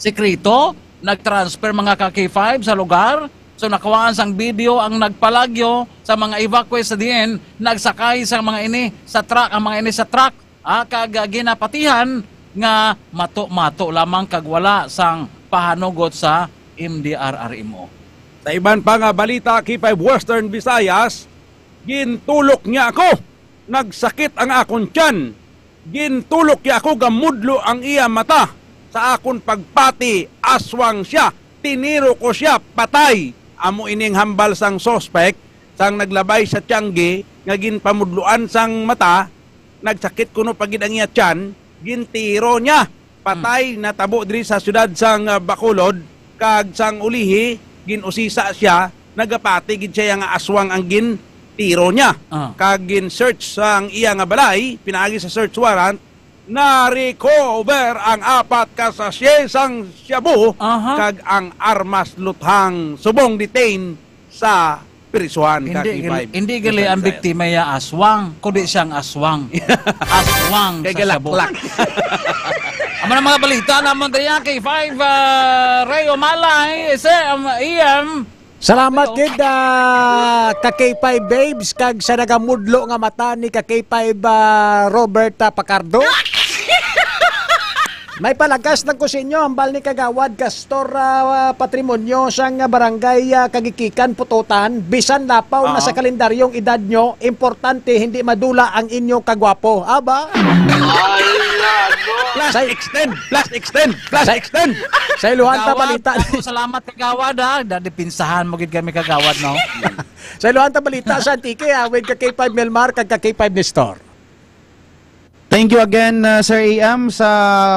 sikreto, nag-transfer mga ka K five sa lugar. So, nakuhaan sang video ang nagpalagyo sa mga evacuees sa diin nagsakay sa mga ini sa truck, ang mga ini sa truck, ah, kag, ah, ginapatihan nga mato-mato lamang kag wala sang pahanugot sa M D R R M O. Sa iban pa nga balita, K five Western Visayas, gintulok niya ako. Nagsakit ang akon tiyan. Gintulok niya ako, gamudlo ang iya mata. Sa akon pagpati, aswang siya. Tiniro ko siya, patay. Amo ining hambal sang suspect, sang naglabay sa tiyanggi nga ginpamudloan sang mata, nagsakit kuno pa gid ang iya tiyan, gintiro niya. Patay, hmm, natabo diri sa siyudad sang, ah, Bacolod, kag sang ulihi, gin-usisa siya, nagapati gid siya nga aswang ang gintiro niya. Ah. Kag gin-search sang iya nga balay, pinaagi sa search warrant, na-recover ang apat ka sachet sang shabu, aha, kag ang armas luthang subong detain sa prisuhan, ka Hindi K five. gali, hindi gali ang biktima ya aswang, kundi siya ang aswang. Aswang sa shabu. Kay galaklak. Amo na mga balita namon diri, K five, ah, Ray Umalay, sir, um, E M. Salamat gid, ah, ka K five Babes, kag sa nagamudlo nga mata ni ka K five, ah, Robert, ah, Pacardo. May palagas lang ko sa inyo, hambal ni Kagawad Castor, ah, Patrimonio sang barangay, ah, Kagikikan, Pututan, bisan lapaw na sa kalendaryong edad nyo, importante hindi madula ang inyo kagwapo. Aba? Ay, ano? Plus extend, plus extend, plus extend. Sa iluhan ta balita. Salamat, Kagawad, ha. Dadipinsahan mo gid kami, Kagawad, no? Sa iluhan ta balita sa Antique, ah, with ka K five Melmar, kag ka K five Nestor. Thank you again, uh, Sir A M. Sa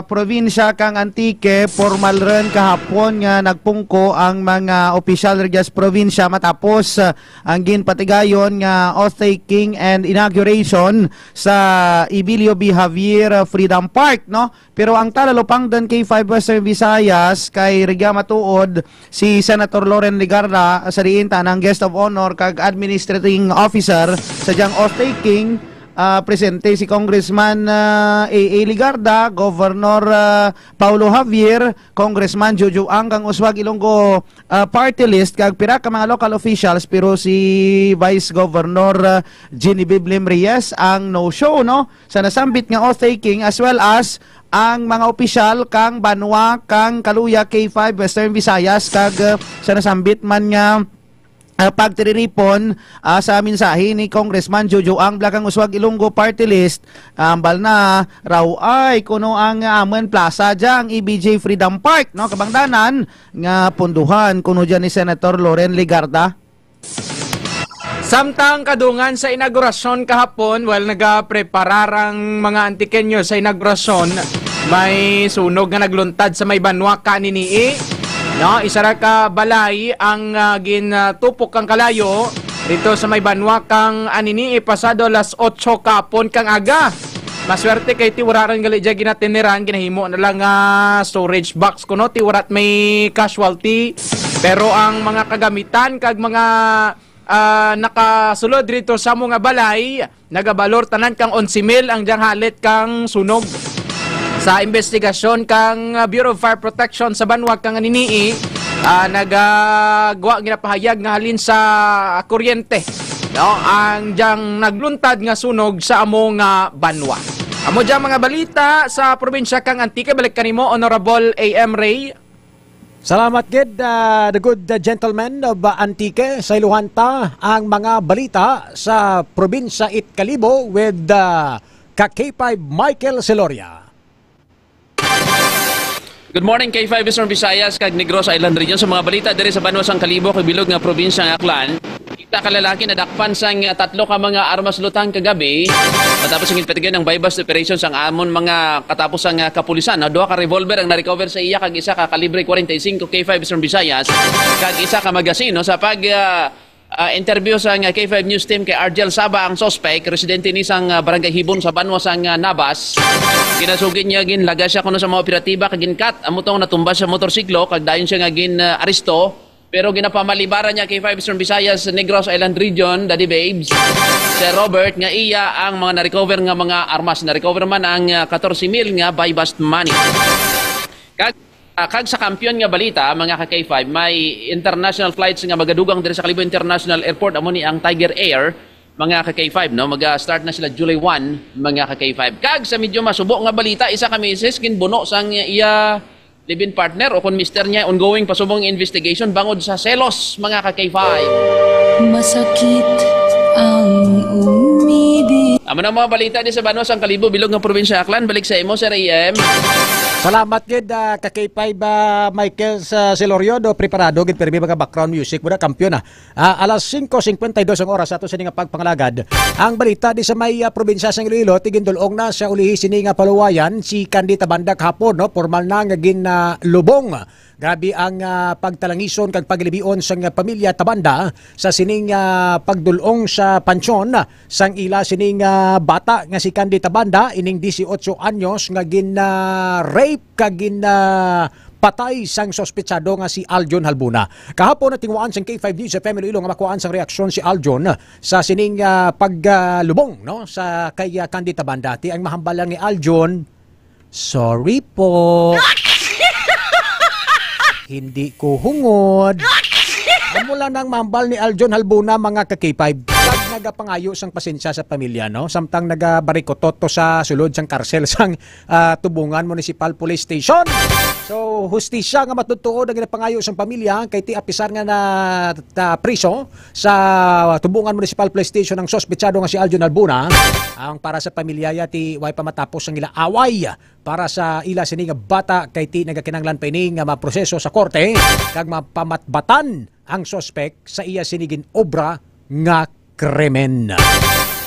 probinsya kang Antique, formal rin kahapon nga nagpungko ang mga opisyal rugya sa probinsya matapos, uh, ang ginpatigayon nga oath-taking and inauguration sa Emilio B. Javier, uh, Freedom Park, no? Pero ang talalupangdan K five Western Visayas kay rugya matuod si Senator Loren Legarda, sa diin ta nang guest of honor kag administrating officer sa diyang oath-taking. Ah, presente si Congressman, ah, A A Legarda, Governor, ah, Paulo Javier, Congressman Jojo Ang kang Uswag Ilonggo, ah, party list, kag pira ka mga local officials, pero si Vice Governor, ah, Genevieve Lim Reyes ang no-show, no, sa nasambit nga oath-taking, as well as ang mga opisyal kang banwa kang Kaluya K five Western Visayas, kag, ah, sa nasambit man nga, ah, pagtiriripon, ah, sa mensahe ni Congressman Jojo Ang, Black ang Uswag Ilonggo Party List, ambal na raw ay kuno ang, ah, amon plaza dya ang E B J Freedom Park, no, kabangdanan nga punduhan kuno dyan ni Senator Loren Legarda. Samtang kadungan sa inaugurasyon kahapon, well, nagapreparar ang mga Antiqueño sa inaugurasyon. May sunog nga nagluntad sa may banwa kaninii. No, isa ra ka balay ang, ah, gin, ah, tupok kang kalayo dito sa may banwa kang Anini, pasado alas otso kapon kang aga. Maswerte kay ti wala rin gali dya ginatiniran, ginahimo na lang nga storage box kuno, ti wala may casualty. Pero ang mga kagamitan kag mga, ah, nakasulod dito sa mga balay, nagabalor tanan kang onse mil ang diyang halit kang sunog. Sa investigasyon kang, ah, Bureau of Fire Protection sa banwa kang Anini, ah, nagagwa ginapahayag nga halin sa kuryente, no, ang diyang nagluntad nga sunog sa amo nga banwa. Amo dyan mga balita sa probinsya kang Antique. Balik kanimo, Honorable A M Ray. Salamat gid, ah, the good, ah, gentleman of, ah, Antique. Sa iluhan ta ang mga balita sa probinsya it Kalibo with, ah, ka K five Michael Celoria. Good morning, K five Eastern Visayas kag Negros Island Region. Sa mga balita diri sa banwa sang Kalibo kag bilog nga probinsya nga Aklan, kita ka lalaki nadakpan sang tatlo ka mga armas lutang kagabi matapos ang ginpatigayon ang buy-bust operation sang amon mga katapusang, ah, kapulisan. No? Duha ka revolver ang na-recover sa iya kag isa ka kalibre forty-five K five Eastern Visayas kag isa ka magazine. No? Sa pag, ah, ah, interview sang K five News Team kay Argel Saba, ang suspect, residente ni sang, ah, Barangay Hibon sa banwa sang, ah, Nabas. Ginasugid niya, ginlaga siya kuno sa mga operatiba kag ginkat. Amo tong natumba sa motorsiklo kag dayon siya nga gin, ah, aresto. Pero ginapamalibaran niya K five Eastern Visayas, Negros Island Region, Daddy Babes, Sir Robert, nga iya ang mga na-recover nga mga armas. Na-recover man ang, ah, katorse mil nga buy-bust money. Kag, ah, kag sa kampiyon nga balita, mga ka K five, may international flights nga magadugang diri sa Kalibo International Airport, amo ni ang Tiger Air, mga ka K five, no? Maga-start na sila July one, mga ka K five. Kag sa medyo masubo nga balita, isa ka misis ginbuno sang iya live-in partner o kon mister niya, ongoing pa subong investigation bangod sa selos, mga ka K five. Masakit ang umibig. Amo na mga balita di sa banwa sang Kalibo, bilog nga probinsya Aklan. Balik sa imo, Sir A M. Salamat gid, ah, ka K five, ah, Michael sa Celorio, do preparado gid pirmi mga background music mo na, kampiyon, ah. Ah, alas singko singkwenta y dos ang oras ato sini nga pagpangalagad. Ang balita di sa may, ah, probinsya sang Iloilo, ti gindul-ong na sa ulihi sini nga paluwayan si Candy Tabanda kahapon, no? Formal na nga ginalubong. Grabe ang, ah, pagtalangison kag paglibion sang pamilya Tabanda sa sining, ah, pagdul-ong sa pansyon sang ila sining, ah, bata nga si Candy Tabanda, ining dieciocho anyos nga gin, ah, rape kag gin, ah, patay sang suspetsado nga si Aljon Halbuna. Kahapon, natinguhaan sang K five News F M Iloilo nga makuhaan sang reaksyon si Aljon sa sining, ah, paglubong, no, sa kay, ah, Candy Tabanda. Ti ang mahambal lang ni Aljon, "Sorry po." "Hindi ko hungod." Amo lang ang mahambal ni Aljon Halbuna, mga ka K five. Kag nagapangayo sang pasensya sa pamilya, no? Samtang nagabarikotot to sa sulod sang karsel sang, ah, Tubungan Municipal Police Station. So, hustisya nga matutuod ang ginapangayo sang pamilya kay ti apisar nga na, ta-, priso sa Tubungan Municipal Police Station ang suspetsado nga si Aljon Halbuna. Ang para sa pamilya ya ti way pa matapos ang ila away para sa ila sini nga bata kay ti nagakinahanglan pa ini nga maproseso sa korte kag mapamatbatan ang suspek sa iya sini gin-obra nga krimen.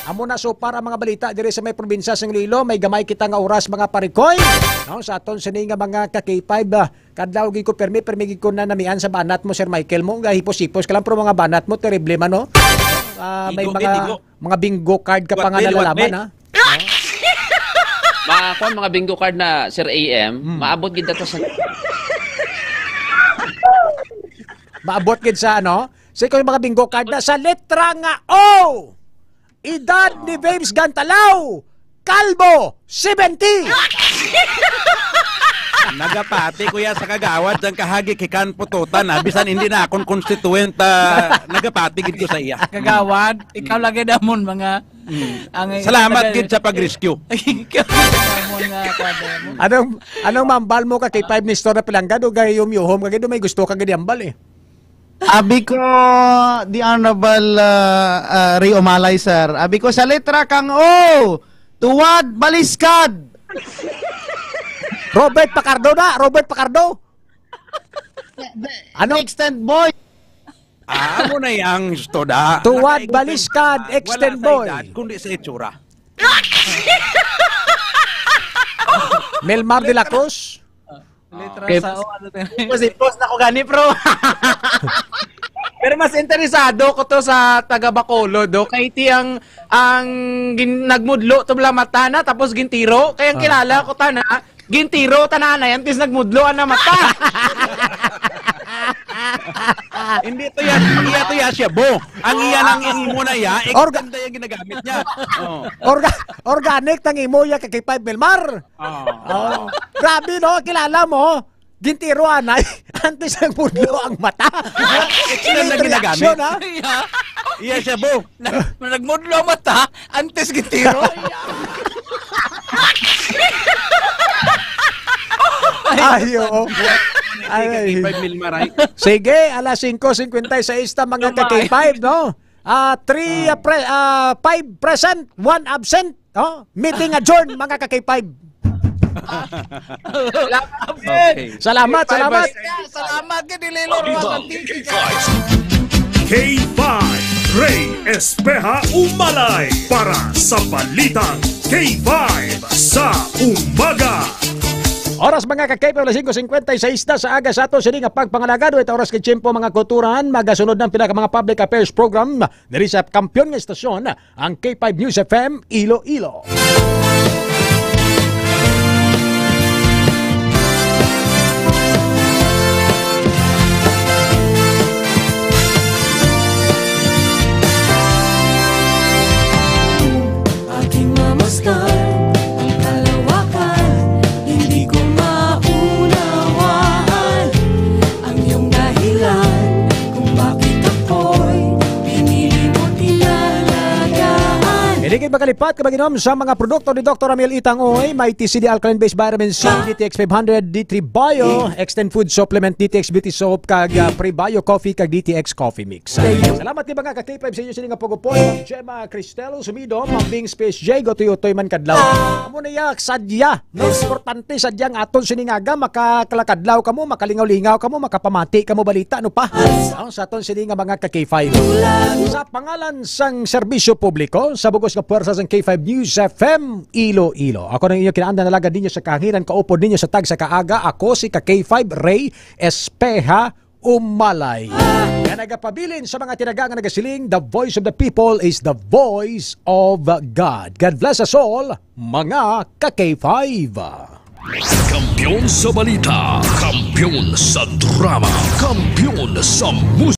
Amo na so para mga balita diri sa may probinsya sa Iloilo. May gamay kita nga oras, mga parikoy. No, sa aton sini nga mga ka-K five, ah, kadlaw gid ko permi, permi gid ko na namian sa banat mo, Sir Michael, mo. Gahipos-hipos ka lang, pero mga banat mo, terrible man, no? Ah, may Igo, mga, igo. mga bingo card ka pa What nga will, what nalalaman, will? ha? Ma, kuwan, mga bingo card na, Sir A M, Hmm. maabot gid ato sa Maabot gid sa, ano? Sa ikaw yung mga bingo card na sa letra nga O. Edad ni Babes Gantalaw, kalbo, seventy. Nagapati ko ya sa kagawad sang kahagik hikan pututan, ha? Bisan hindi na akon constituent, ah, nagapati gid ko sa iya. Kagawad, ikaw lagi damon mga Mm. ang Salamat gid sa pag-rescue. Ikaw damon nga, kuwan mo. Anong, anong mambal mo ka kay five ni Store na Pilangga? Do gayom yuhom ka gid, do may gusto ka gid ambal eh. Abi ko, the Honorable, ah, ah, Ray Umalay, sir. Abi ko sa letra kang O, Tuwad Baliskad. Robert Pacardo na, Robert Pacardo. Ano? Extend boy. Ah, amo na yang istorya. Tuwad Naka-extend Baliskad, pa. Extend Wala sa boy. edad, kundi sa itsura. Melmar de la Cruz. Letra Okay. sa O, ano to? Post, post na ko gani, bro. Pero mas interesado ko to sa taga Bacolod, do. Kay ti ang, ang gin-, nagmudlo to bala mata na, tapos gintiro. Kay ang Ah. kilala ko tana, gintiro tana na yan, tis nagmudlo ang mata. Hindi to yan, iya to ya siya, bo. Ang iya lang ang imo na ya, Orga- extend na yung ginagamit niya. Oh. Orga-, organic tang imo ya kay five Melmar. Oh. Oh. Grabe, no? Kilala mo? Gintiro anay. Antes ang mudlo ang mata. Extend na Delayed ginagamit. reaction, ha? Iya. Iya siya, bo. Nag-, nagmudlo ang mata, antes gintiro. Ay, oo. Ay, Ay. Five mil maray. Sige, alas singko singkwenta y seis ta, mga Lumay. ka-K five, no? Ah, three, ah, pre-, ah, five present, one absent. Oh, meeting adjourned, mga ka-K five. Salamat, Okay. salamat, K five salamat. Salamat, Gidililo, Roman Antique. K five, Ray Espeha Umalay para sa Balitang K five sa Umaga. Oras, mga ka-K five, alas singko singkwenta y seis na sa aga sa ato sini nga pagpangalagad. Ito oras kay tiyempo, mga kulturan. Magasunod ng pinaka mga public affairs program diri sa kampiyon nga estasyon, ang K five News F M Iloilo. Aking mamasdan ang kalawakan, hindi ko maunawaan ang iyong dahilan kung bakit ako'y pinili mo tinalagaan. Hindi kayo makalipat, kabaginom, sa mga produkto ni Doktor Amiel Itang Oy. May T C D Alkaline Base Vitamin C, D T X five hundred, D three Bio, Extend Food Supplement, D T X Beauty Soap, kag, ah, Prebio Coffee, kag D T X Coffee Mix. Salamat ni mga ka-K five sa inyo sini nga pag-upod. Gemma Cristel Sumido, Mambing Space J, Gotoy-Otoy man kadlaw. Amo na ya, sadya. No, importante sadya ang aton sining aga, makakalakadlaw kamo, makalingaw-lingaw kamo, makapamati kamo balita, no pa? Ang sa aton sini nga mga ka-K five. Sa pangalan sang serbisyo publiko, sa bugos nga puwersa sang K five News F M Iloilo. Ako nang inyo kinaanda nalagad ninyo sa kahanginan, kaupod ninyo sa tagsa ka aga. Ako si ka-K five Ray Espeha Umalay. Nga nagapabilin sa mga tinaga nga nagasiling, "The voice of the people is the voice of God." God bless us all, mga ka-K five. Kampiyon sa balita, kampiyon sa drama, kampiyon sa